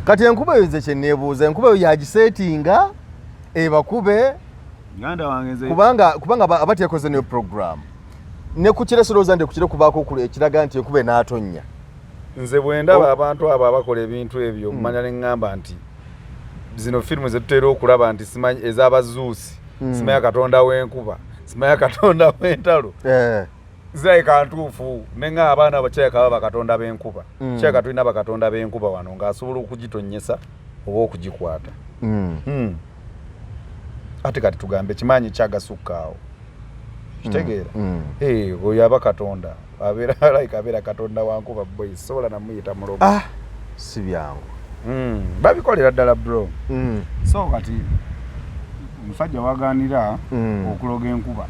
Kati enkuba eyo, nze kyeneebuuza, enkuba eyo yagiseetinga ebakube? Muganda wange, nze Kubanga aba teyakoze neyo program ne ku kire, sirowooza nti ku kire kubaako ekiraga nti enkuba enaatonnya. Nze bwe ndaba abantu abo abakola ebintu ebyo, mmanya ne ŋŋamba nti zino firimu zetutera okulaba nti simanyi ez'abazuusi, simanya katonda w'enkuba, simanya katonda w'entalo, zirabika ntuufu. Neŋŋamba abaana abo kirabika baba bakatonda b'enkuba. Kirabika tulina bakatonda b'enkuba wano ng'asobola okugitonyesa oba okugikwata. Ate kati tugambe kimaanyi kyagasukka awo, kitegeera? Eh, oyo aba katonda, abeera like abeera katonda wankuba boy, sobola namuyita mulogo. Ah, si byangu. Babikolera ddala bro. So kati omusajja waganira okuloga enkuba,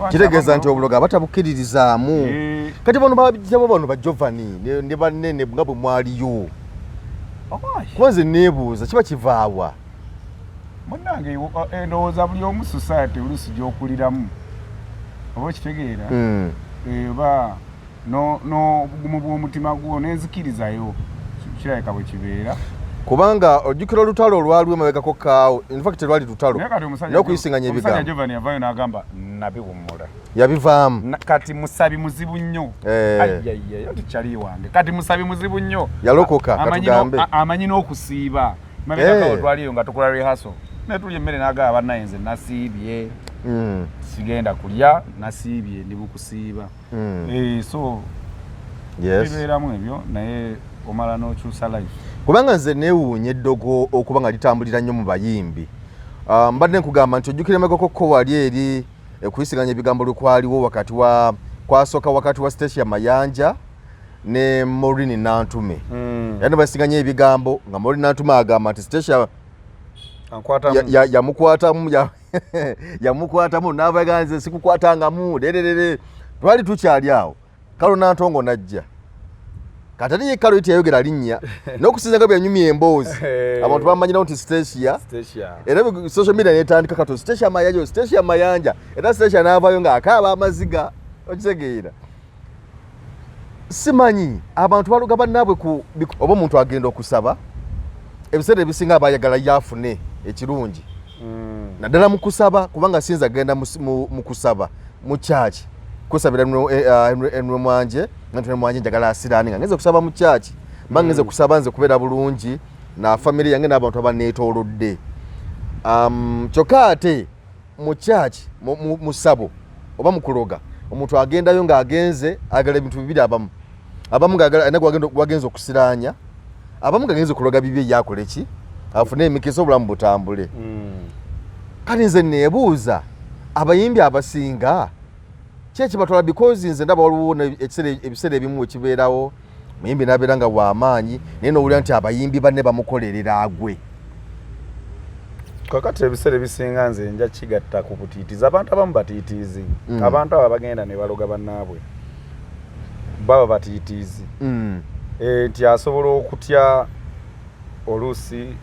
kitegeeza nti obuloga abatabukkiririzaamu. Kati bano babijjabo, bano ba Jovani ne banene nga bwe mwaliyo, kuba nze neebuuza kiba kivaawa? Munnange, endowooza buli omu society oluusi gy'okuliramu, oba okitegeera, oba n'obugumu bw'omutima gwo n'enzikirizayo, kirabika bwe kibeera. Kubanga ojjukira olutalo olwaliwo emabegako kaawo, infact terwali lutalo, n'okuyisinganya ebigambo. Giovanni yavayo n'agamba nabiwummula. Yabivaamu. Kati musabi muzibu nnyo. Ayayaya, tikyali wange, kati musabi muzibu nnyo. Yalokoka, katugambe. Amanyi n'okusiiba. Mabegako twaliyo nga tukola rehearsal, netulya emmere, n'agamba bannaye nze nasiibye, sigenda kulya, nasiibye, ndi mukusiiba. So bibeeramu ebyo, naye omala n'okyusa life. Kubanga nze neewuunya eddogo okuba nga litambulira nnyo mu bayimbi. Mbadde nkugamba nti ojjukira emabegako ko wali eri okuyisiganya ebigambo lwekwaliwo wakati wa kwasooka wakati wa Stecia Mayanja ne Maureen Nantume. Era ne basiganya ebigambo nga Maureen Nantume agamba nti Stecia yamukwatamu, yamukwatamu, n'abaga nze sikukwatangamu lererere. Twali tukyali awo, Kalo Nantongo najja. Kati ate ye Kalo teyayogera linnya, n'okusinza nga bwe emboozi abantu bamanyirawo nti Stecia, era social media netandika kato Stecia Mayanja, Stecia Mayanja, era Stecia n'avaayo ng'akaaba amaziga. Okitegeera? Simanyi abantu baloga bannaabwe ku oba omuntu agenda okusaba, ebiseera ebisinga abayagala yafune ekirungi, naddala mu kusaba, kubanga sinza genda mu kusaba mu kyaki kusabira Henry Mwanje, nga Henry Mwanje njagala asiraani, nga ngenze kusaba mu kyaki, mba ngenze kusaba nze kubeera bulungi na famire yange n'abantu abaneetoolodde. Kyokka ate mu kyaki, mu ssabo oba mu kuloga, omuntu agendayo ng'agenze ayagala ebintu bibiri. Abamu ng'ayagala gwagenze okusiraanya, abamu ng'agenze okuloga bibye, yakole ki, afune emikisa, obulamu butambule. Kati nze neebuuza abayimbi abasinga ki ekibatwala, because nze ndaba waliwo ebiseera ebimu wekibeerawo muyimbi n'abeera nga w'amaanyi, naye n'owulira nti abayimbi banne bamukolerera agwe. Kakati ebiseera ebisinga nze nja kigatta ku butiitiizi. Abantu abamu batiitiizi. Abantu abo abagenda ne baloga bannaabwe baba batiitiizi. Nti asobola okutya oluusi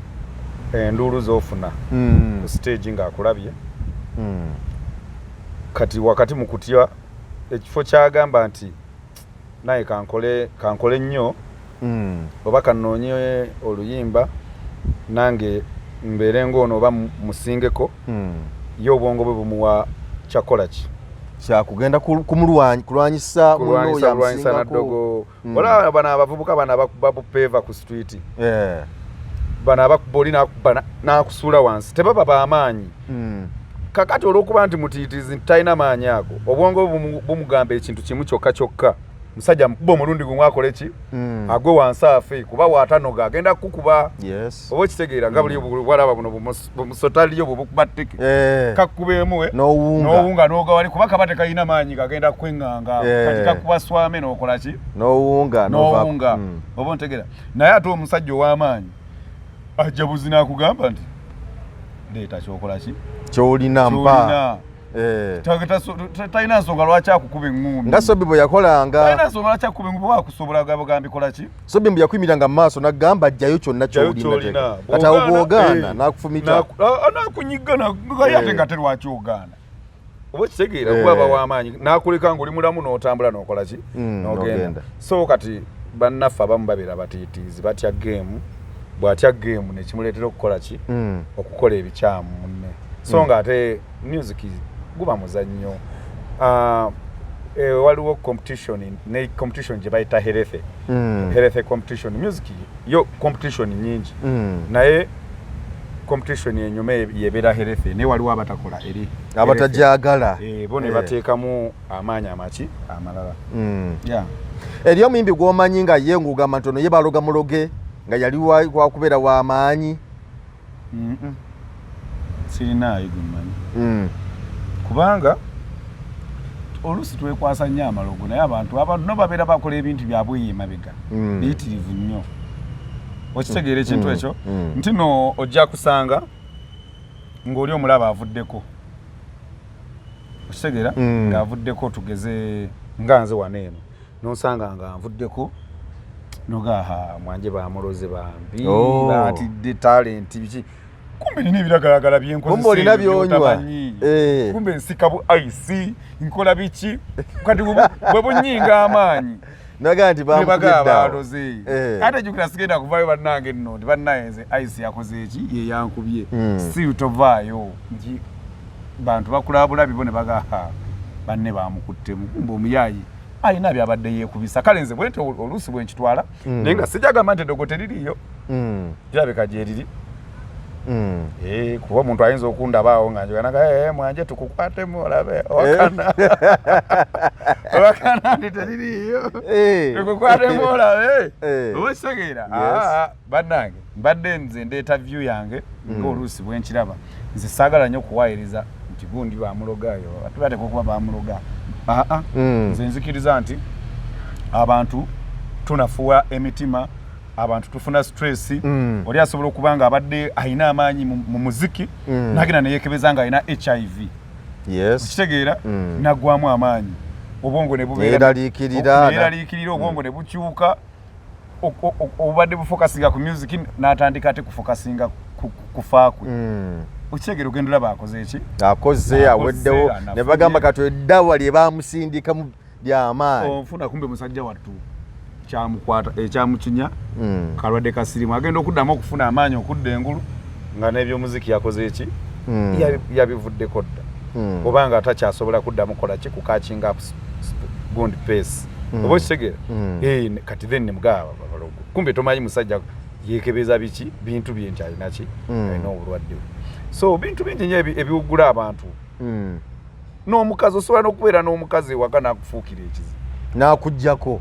enduulu z'ofuna ku stage ng'akulabye. Kati wakati mu kutya ekifo kyagamba nti naye kankole, kankole nnyo oba kanoonye oluyimba nange mbeere ng'ono oba musingeko, ye obwongo bwe bumuwa kyakola ki? Kyakugenda kulwanyisa. Kulwanyisa naddogo. Olaba bano abavubuka bano abakuba bupeeva ku street, bano abakuba oli nakuba nakusuula wansi, tebaba bamaanyi. Kakati olwokuba nti mutiitiizi nti talina maanyi ago, obwongo bwe bumugamba ekintu kimu kyokka kyokka: musajja mukuba omulundi gumu akole ki? Agwe wansi afe, kuba waatanoga agenda kukuba. Oba okitegeera nga buli bwalaba buno bumusotaliyo bwe bukuba tteke, kakubeemu n'owunga. N'owunga n'oga wali, kuba kaba tekalina maanyi gagenda kweŋŋanga. Kati kakuba swame n'okola ki? N'owunga. N'owunga. Oba ontegeera? Naye ate omusajja ow'amaanyi ajja buzi n'akugamba nti leeta kyokola ki? Kyolina mpa. Kyolina. Talina nsonga lwaki akukuba eŋŋumi. Nga Sobi bwe yakolanga. Talina nsonga lwaki akukuba eŋŋumi, wakusobola gambye kola ki? Sobi mbu yakuyimiranga mu maaso n'agamba jjayo kyonna Jjayo kyolina. Kyolina. Kati awo bw'ogaana, n'akufumita. N'akunyiga, naye ate nga te lwaki ogaana? Oba okitegeera? Kuba aba w'amaanyi n'akuleka ng'oli mulamu n'otambula n'okola ki? N'ogenda. N'ogenda. So kati bannaffe abamu babeera batiitiizi, batya game. Bw'atya game nekimuleetera okukola ki? Okukola ebikyamu munne. So nga ate music guba muzannyo. Waliwo competition, ne competition gye bayita healthy, healthy competition. Music yo competition nyingi, naye competition enyuma yebeera healthy, naye waliwo abatakola eri abatajagala. Bo ne bateekamu amaanyi amaki amalala. Yeah. Eri omuyimbi gw'omanyi nga ye ng'ogamba nti ono ye baloga muloge nga yali wakubeera w'amaanyi? Sirinaayo gwe mmanyi, kubanga oluusi twekwasa nnyo amalogo, naye abantu no babeera bakola ebintu byabwe eyo emabega biyitirivu nnyo. Okitegeera ekintu ekyo nti no ojja kusanga ng'oli omulaba avuddeko, okitegeera, ng'avuddeko. Tugeze nga nze wano eno nosanga nga nvuddeko, nogaha mwanje bamuloze bambi, batidde talent biki, kumbe nina ebiragalagala. Kumbe olina by'onywa. Kumbe nsika bu ice, nkola biki. Kati bwe bunyinga amaanyi, naga nti nebaga bamukubidde awo. Baloze. Ate jjukira sigenda kuvayo, bannange nno nti bannaye nze ice yakoze eki, ye yankubye. Si tovaayo nti bantu bakulaba bulabi bo ne bagaha banne bamukuttemu, kumbe omuyaayi alina byabadde yeekubisa. Kale nze bwentyo oluusi bwe nkitwala, naye nga sijagamba nti eddogo teririiyo. Kirabika gyeriri. Kuba omuntu ayinza okundabaawo nga njoganaga, "Mwanje tukukwatemu olabe owakana owakana nti teririiyo, tukukwatemu olabe." Oba okitegeera? Yes. Ah, bannange, mbadde nze ndeeta view yange ngaoluusi bwe nkiraba. Nze saagala nnyo okuwaayiriza nti gundi bamulogayo, ate bateeka okuba bamuloga. Aa, nze nzikiriza nti abantu tunafuwa emitima, abantu tufuna stress. Oli asobola okuba nga abadde alina amaanyi mu muziki, nagenda neyekebeza nga alina HIV. Okitegeera? Naggwamu amaanyi, obwongo ne bubeera Yeeraliikirira. Yeeraliikirira, obwongo ne bukyuka. Obubadde bufokasinga ku music, n'atandika ate kufokasinga kufa kwe. Okitegeera? Ogenda olaba akoze eki? Akoze, aweddewo. Anafunye. Ne bagamba kati eddawa lye bamusindikamu lyamaanyi. Onfuna, kumbe musajja wattu kyamukwata ekyamukinya kalwadde kasirimu. Agenda okuddamu okufuna amaanyi okudda engulu nga n'ebyomuziki yakoze eki? Yabivuddeko dda. Oba nga takyasobola kuddamu kukola ki, kucatchinga up gundi pace. Oba okitegeera? Eh, kati then nemugaba balogo, kumbe tomanyi musajja yekebeza biki, bintu bye nti alina ki? Alina obulwadde. So bintu bingi nnyo ebiwugula abantu. N'omukazi, osobola n'okubeera n'omukazi ewaka n'akufuukira ekizibu. N'akuggyako.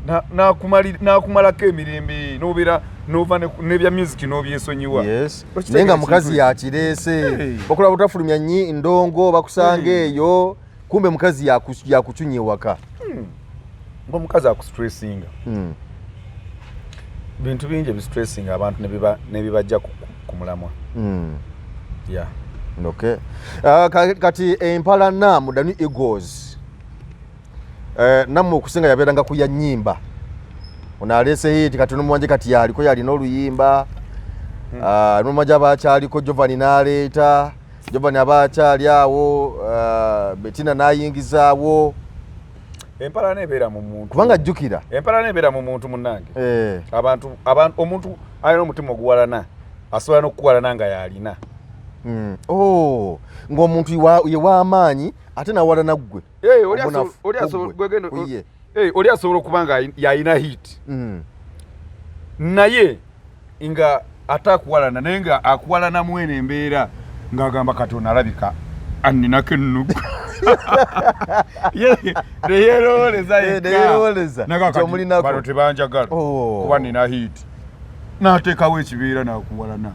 N'akumalako emirembe, n'obeera n'ova n'ebya music n'obyesonyiwa. Okitegeera Naye nga mukazi ekintu ekyo? yakireese. Hey. Bakola butafulumya nyi ndongo, bakusanga eyo, kumbe mukazi yakucunya ewaka. Ng'omukazi akustressinga. Bintu bingi ebistressinga abantu ne bibajja ku mulamwa. Yeah. Okay. Kati empalana mu The New Eagles, nammwe okusinga yabeeranga ku ya nnyimba. Ono aleese hit, kati nomuwanje kati yaliko yalina oluyimba. Nomuwanje aba akyaliko, Jovani n'aleeta, Jovani aba akyali awo, Betina n'ayingizaawo. Empalana ebeera mu muntu. Kubanga jjukira Empalana ebeera mu muntu, munnange. Abantu, omuntu alina omutima oguwalana asobola n'okukuwalana nga yalina. Oh, ng'omuntu ye w'amaanyi ate nawalana ggwe. Eh, oli Omunafu oli ku asobola ggwe, gwegenda ku ye. Eh, oli asobola okuba nga yalina hit, naye nga ate akuwalana, naye nga akuwalana mwene embeera ng'agamba kati ono alabika anninako ennugu. Neyerowooleza. Eh, neyerowooleza nti omulinako. Bano tebanjagala kuba nina hit, n'ateekawo ekibeera n'akuwalana.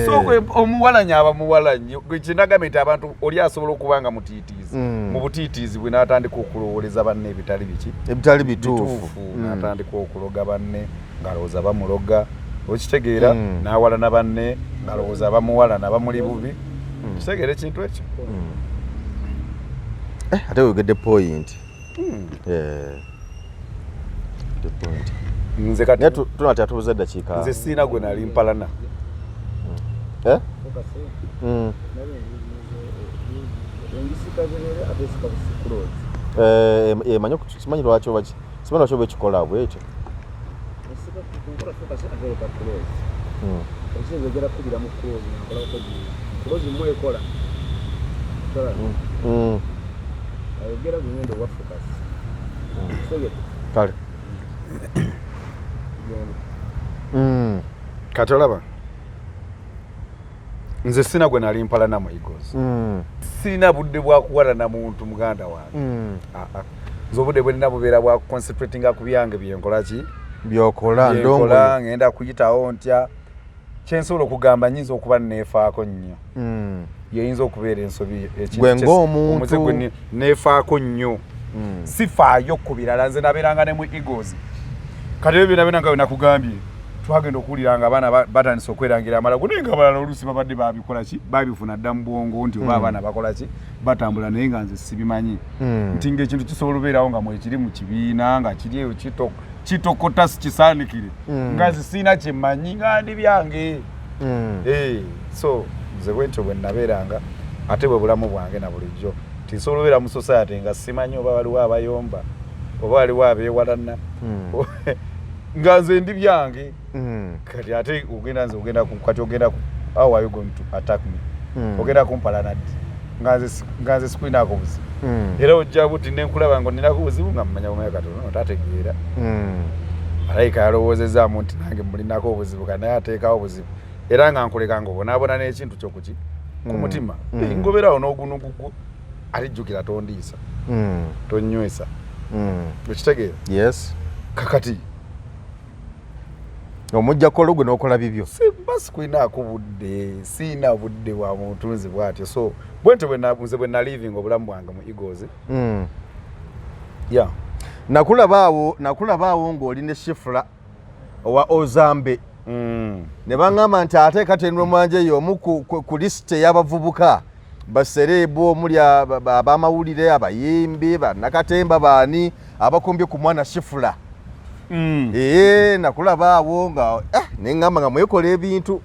So omuwalanyi aba muwalanyi. Kyenagambye nti abantu, oli asobola okuba nga mutiitiizi, mu butiitiizi bwe n'atandika okulowooleza banne ebitali biki? Ebitali bituufu. Bituufu. N'atandika okuloga banne ng'alowooza bamuloga, okitegeera? Mm. N'awalana banne ng'alowooza bamuwalana bamuli bubi. Kitegeera ekintu ekyo? Eh, ate wegedde point. The point. Nze kati Naye tunatera tubuze eddakiika. Nze siina gwe nali mpalana. Eh? Engisika zirere ate esika busikuloozi. Eh, manyi simanyi lwaki oba simanyi lwaki oba ekikola bwekyo. Esika nkola focus ate ereka close. Ekiseera egera kubira mu close nakola bukozi close mu ekola tola. Ayogera gwe owa focus. Kitegedde? Kale. Genda. Kati olaba nze sina gwe nali mpalana mu Eagles. Sirina budde bwa kuwalana muntu, muganda wange. Ah, ah. Nze obudde bwe nina bubeera bwa concentratinga ku byange byenkola ki, Byokola ndongo. Byenkola, ngenda kuyitawo ntya. Kyensobola okugamba, nyinza okuba neefaako nnyo. Yeyinza okubeera ensobi ekintu Gwe ng'omuntu. Omuze gwe neefaako nnyo. Sifaayo ku birala. Nze nabeeranga ne mu Eagles, kati ebyo byona byona nga bwe nakugambye, Twagenda okuwulira nga abaana batandise okwerangira amalago, naye nga abalala oluusi babadde babikola ki, babifuna dda mu bwongo nti oba abaana bakola ki, batambula, naye nga nze sibimanyi nti ngaekintu kisobola obeerawo nga mwekiri mu kibiina, nga kiri eyo kitokota, sikisaanikire, nga nze siina kyemmanyi, nga ndi byange. So nze bwentyo bwe nabeeranga, ate bwe bulamu bwange na bulijjo, nti nsobola obeera mu society nga simanyi oba waliwo abayomba oba waliwo abeewalana, nga nze ndi byange. Kati ate ogenda, nze ogenda kati ogenda how are you going to attack me? Ogenda kumpalana ddi nga nze sikulinaako buzibu? Era ojja buti nenkulaba nga oninako buzibu, nga mmanya bumanya katono tategeera. Alayika yalowoozezaamu nti nange mulinako obuzibu, kati naye ateekawo obuzibu, era nga nkuleka nga obonaabona n'ekintu kyokuki ku mutima. Ngoberawo n'ogunugu gwo, ate jjukira tondiisa, tonywesa. Okitegeera? Yes. Kakati Omujjako olugwe n'okola bibyo. Simba sikulinaako budde, siina budde bwa mutunzi bwatyo. So bwentyo nze bwe nalivinga obulamu bwange mu Eagles. Yeah. Nakulaba awo ng'oli ne Shifula owa Ozambe, ne baŋŋamba nti ate Katendwa Mwanje y'omu ku lisiti ey'abavubuka ba celeb, omuli ab'amawulire, abayimbi, bannakatemba, baani abakumbye ku mwana Shifula. Ee, nakulaba awo nga neŋŋamba nga mwekola ebintu.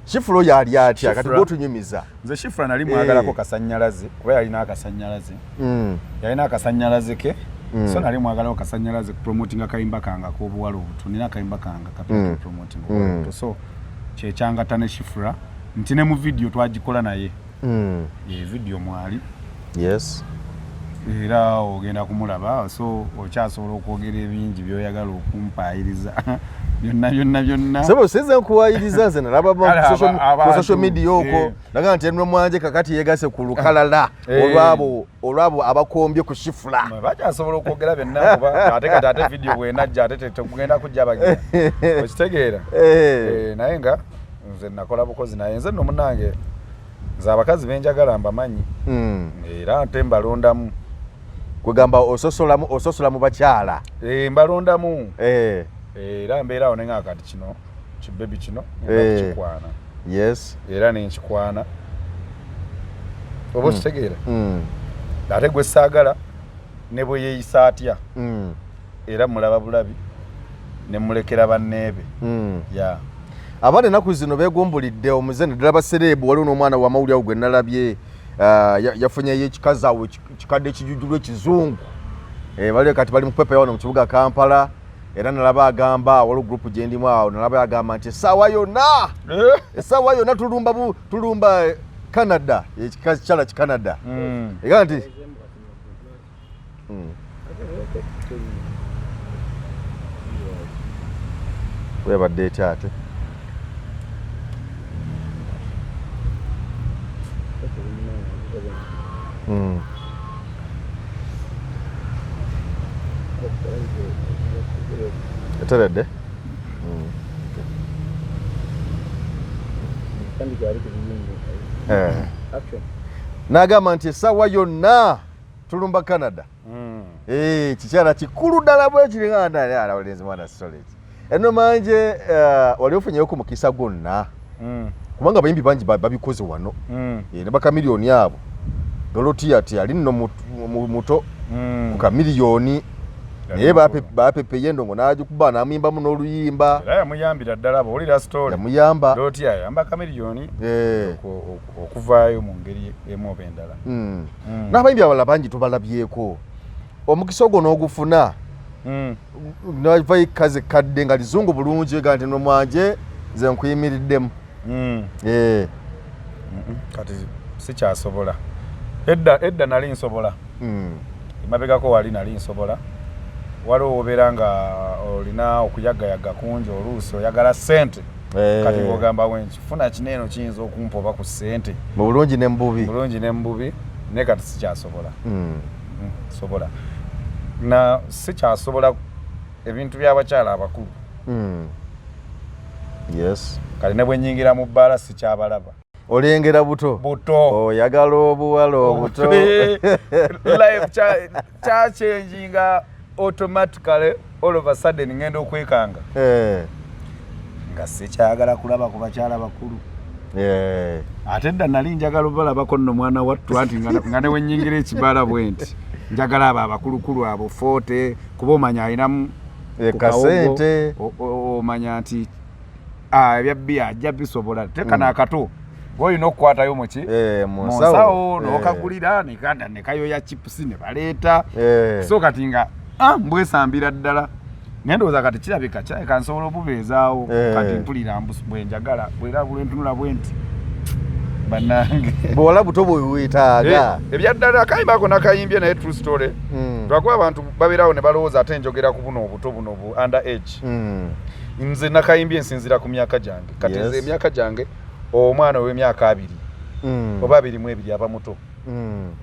Shifula oyo ali atya kati? Gwotunyumiza. Nze Shifula nali mwagalako kasanyalaze, kuba yalina akasanyalaze. Yalina akasanyalaze ke. So nali mwagalako kasanyalaze kupromotinga kayimba kange ak'obuwala obuto. Nina akayimba kange kapya promoting obuwala obuto, so kyekyangata ne Shifula, nti ne mu video twagikola naye. E video mwali. Era ogenda kumulaba, so okyasobola okwogera ebingi byoyagala okumpaayiriza byonna byonna byonna. Sebo, sinze nkuwayiriza, nze nalaba ku social media okwo. Naga nti Henry Mwanje kakati yegase ku lukalala olwabo abakombye ku Shifula. Bakyasobola okwogera byonna, kuba ate kati ate video bwenajja, ate tekugenda kujja bagira, okitegeera? Naye nga nze nakola bukozi, naye nze nno munange, nze abakazi benjagala mbamanyi. Era ate mbalondamu. Kwegamba ososolamu, ososola mu bakyala? Mbalondamu. Era mbeerawo nenga kati kino kibebi kino ngenda kukikwana. Era nenkikwana, oba okitegeera? Ate gwe saagala, ne bwe yeeyisa atya, era mulaba bulabi ne mulekera banneebe. Ya. Abaana ennaku zino beegumbulidde omuze, naddala ba celeb. Waliwo n'omwana wamawulire awo gwe nalabye, yafunyeyo ekikazi awo kikadde ekijujulu ekizungu. Bali kati bali mu kupepeya wano mu kibuga Kampala. Era nalaba agamba, waliwo group gye ndimu awo, nalaba agamba nti essaawa yonna tulumba tulumba Canada, ekikazi kyala ki Canada. Ega nti webadde etya ate? Eteredde. N'agamba nti essaawa yonna tulumba Canada. Kikyala kikulu ddala bwekiri mwana solid eno manje. Wali ofunyeyo ku mukisa gwonna? Kubanga abayimbi bangi babikoze wano. Ne bakamiliyoni abo, Dolotiya ti ali nno muto ku kamiliyoni, naye bapepeye endongo n'agikuba n'amuyimbamu n'oluyimba. Era yamuyambira ddala, bwowulira story. Yamuyamba. Doti yayamba Kamiliyoni okuvaayo mu ngeri emu oba endala. N'abayimbi abalala bangi tubalabyeko. Omukisa ogwo n'ogufuna, navayo kazi kadde nga lizungu bulungi, ga nti nomwanje nze nkuyimiriddemu. Kati sikyasobola. Edda edda nali nsobola. Emabegako wali nali nsobola. Waliwo wobeera nga olina okuyagayaga kungi, oluusi oyagala ssente. Kati ng'ogamba wenkifuna kino eno kiyinza okumpa oba ku ssente. Mu bulungi ne mububi. Bulungi ne mububi, naye kati sikyasobola. Sobola na sikyasobola ebintu by'abakyala abakulu. Kati ne bwe nyingira mu bbaala sikyabalaba. Olengera buto. Buto. Oyagala obuwala obuto. Life kyachanginga automatically, all of a sudden ngenda okwekanga. Nga sikyagala kulaba ku bakyala bakulu. Ate edda nali njagala obalabako nno mwana wattu, anti nga ne wennyingira ekibaala bwe nti njagala abo abakulukulu abo 40, kuba omanya alinamu ku kawogo, kasente. Omanya nti ebya bbiya ajja bisobola. Teeka n'akato olina okukwatayo muki mu mu nsawo. Nsawo n'okagulira nekayoya chips ne baleeta. So kati nga mbwesambira ddala, naye ndowooza kati kirabika nsobola obubeezaawo. Kati mpulira bwe njagala, bwera bwentunula bwe nti bannange. Buwala buto bwe weetaaga. Ebyaddala akayimba ako nakayimbye, naye true story, lwakuba abantu babeerawo ne balowooza ate njogera ku buno obuto buno bu under age. Nze nakayimbye nsinzira ku myaka gyange kati. Nze emyaka gyange, omwana ow'emyaka 20 oba 22 aba muto.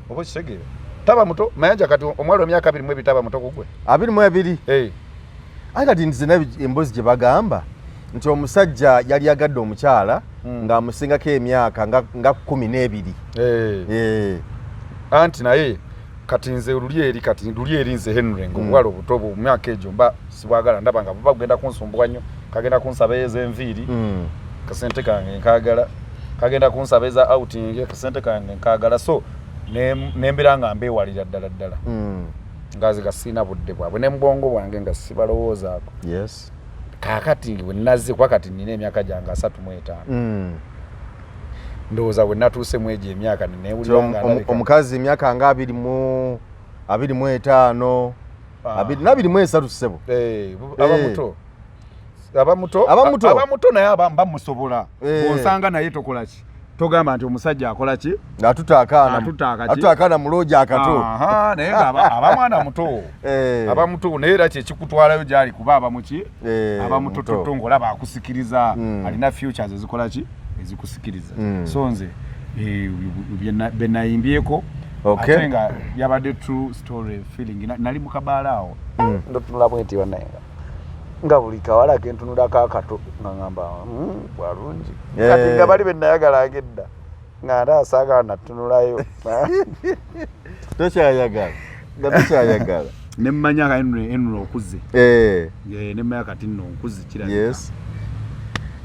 Oba okitegeera, taba muto, Mayanja. Kati omwala w'emyaka 22 taba muto kugwe? 22? Eh. Aye kati nze emboozi gye bagamba nti omusajja yali agadde omukyala ng'amusingako emyaka nga 12. Anti naye kati nze luli eri, kati luli eri nze Henry nga obuwala obuto bwo mu myaka egyo mba sibwagala, ndaba nga buba bugenda kunsumbuwa nnyo, kagenda kunsaba ez'enviiri, kasente kange nkagala, kagenda kunsaba eza outing, kasente kange nkagala. So nembeera nga mbeewalira ddala ddala, nga nze nga sirina budde bwabwe ne mubwongo bwange nga sibalowoozaako. Kaakati bwe nazze, kuba kati nina emyaka gyange 35, ndowooza bwe natuuse mu egyo emyaka nenewulira nga ndabika- Omukazi emyaka nga 25, 23, ssebo. Aba muto, aba muto. Aba muto. Aba muto, naye aba mba musobola. Bw'onsanga naye tokola ki, togamba nti omusajja akola ki. Atuta akaana. Atuta akaki? Atuta akaana mu loogi akato. Aha, naye nga aba mwana muto. Aba muto, naye era kyekikutwalayo gyali kuba aba muki, aba mutototo, muto. Ng'olaba akusikiriza, alina futures ezikola ki, ezikusikiriza. So nze bye nayimbyeko, ate nga yabadde true story feeling. Nali mu kabaala awo, ndotunula bwe nti bannaye, nga buli kawala kentunulako akato nga ngamba, bwalungi." Kati nga bali benayagalanga edda nga nte asaagala natunulayo. Tokyayagala, nga tokyayagala. Nemmanya nga Henry okuze. Nemmanya kati nno nkuze kirabika.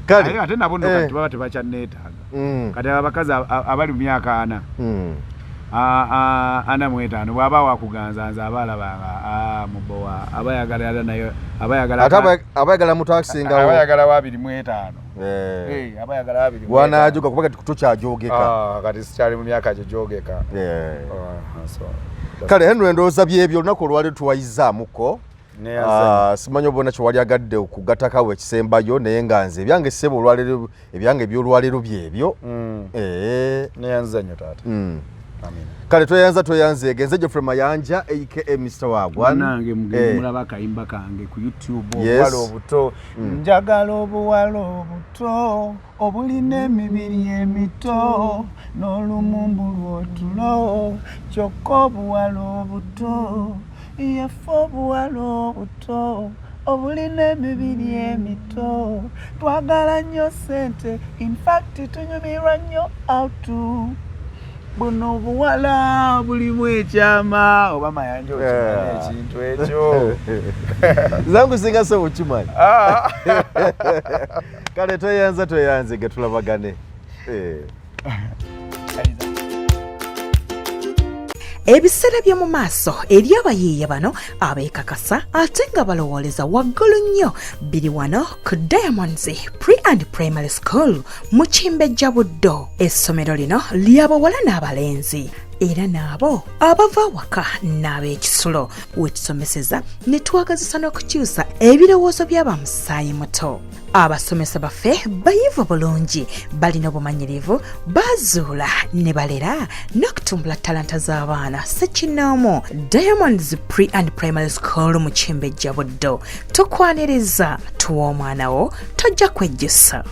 Kale Ate nabo nno kati baba tebakyanneetaaga. Kati abo abakazi abali mu myaka 40, 45, bw'aba wakuganza, nze aba alabanga mubowa, aba ayagala naye aba ayagala Ate aba ayagala muto akusingawo. Aba ayagala wa 25. Aba ayagala 25. Wanajoga kuba kati tokyajogeka. Kati sikyali mu myaka gyo gyogeka. So, Kale Henry, ndowooza byebyo olunaku olwaleero tuwayizaamuko. Neyanza. Simanyi oba ona kyewali agadde okugattakawo ekisembayo, naye nga nze ebyange, ssebo, olwaleero ebyange ebyolwaleero byebyo. Neyanza nnyo, taata. Amina. Kale tweyanza, tweyanzeege. Nze Geoffrey Mayanja aka Mr Wagwan. Nange mugende mulaba akayimba kange ku YouTube, Yes. Obuwala obuto. Njagala obuwala obuto obulina emibiri emito n'olumumbu lw'otulo, kyokka obuwala obuto yeffe, obuwala obuto obulina emibiri emito twagala nnyo ssente, infact tunyumirwa nnyo out. Buno obuwala bulimu ekyama oba, Mayanja, okimanyi ekintu ekyo? Zangu singa sebo kimanyi. Kale tweyanza, tweyanzege, tulabagane. Ebiseera by'omu maaso eri abayiiya bano abeekakasa ate nga balowooleza waggulu nnyo biri wano ku Diamonds Pre and Primary School mu Kimbejja Buddo. Essomero lino ly'abawala n'abalenzi, era n'abo abava awaka n'ab'ekisulo wetusomeseza ne twagazisa n'okukyusa ebirowoozo by'abamusaayi muto. Abasomesa baffe bayivu bulungi, balina obumanyirivu, bazuula ne balera n'okutumbula talanta z'abaana sekinoomu. Diamonds Pre and Primary School mu Kimbejja Buddo, tukwaniriza. Tuwa omwana wo, tojja kwejjusa.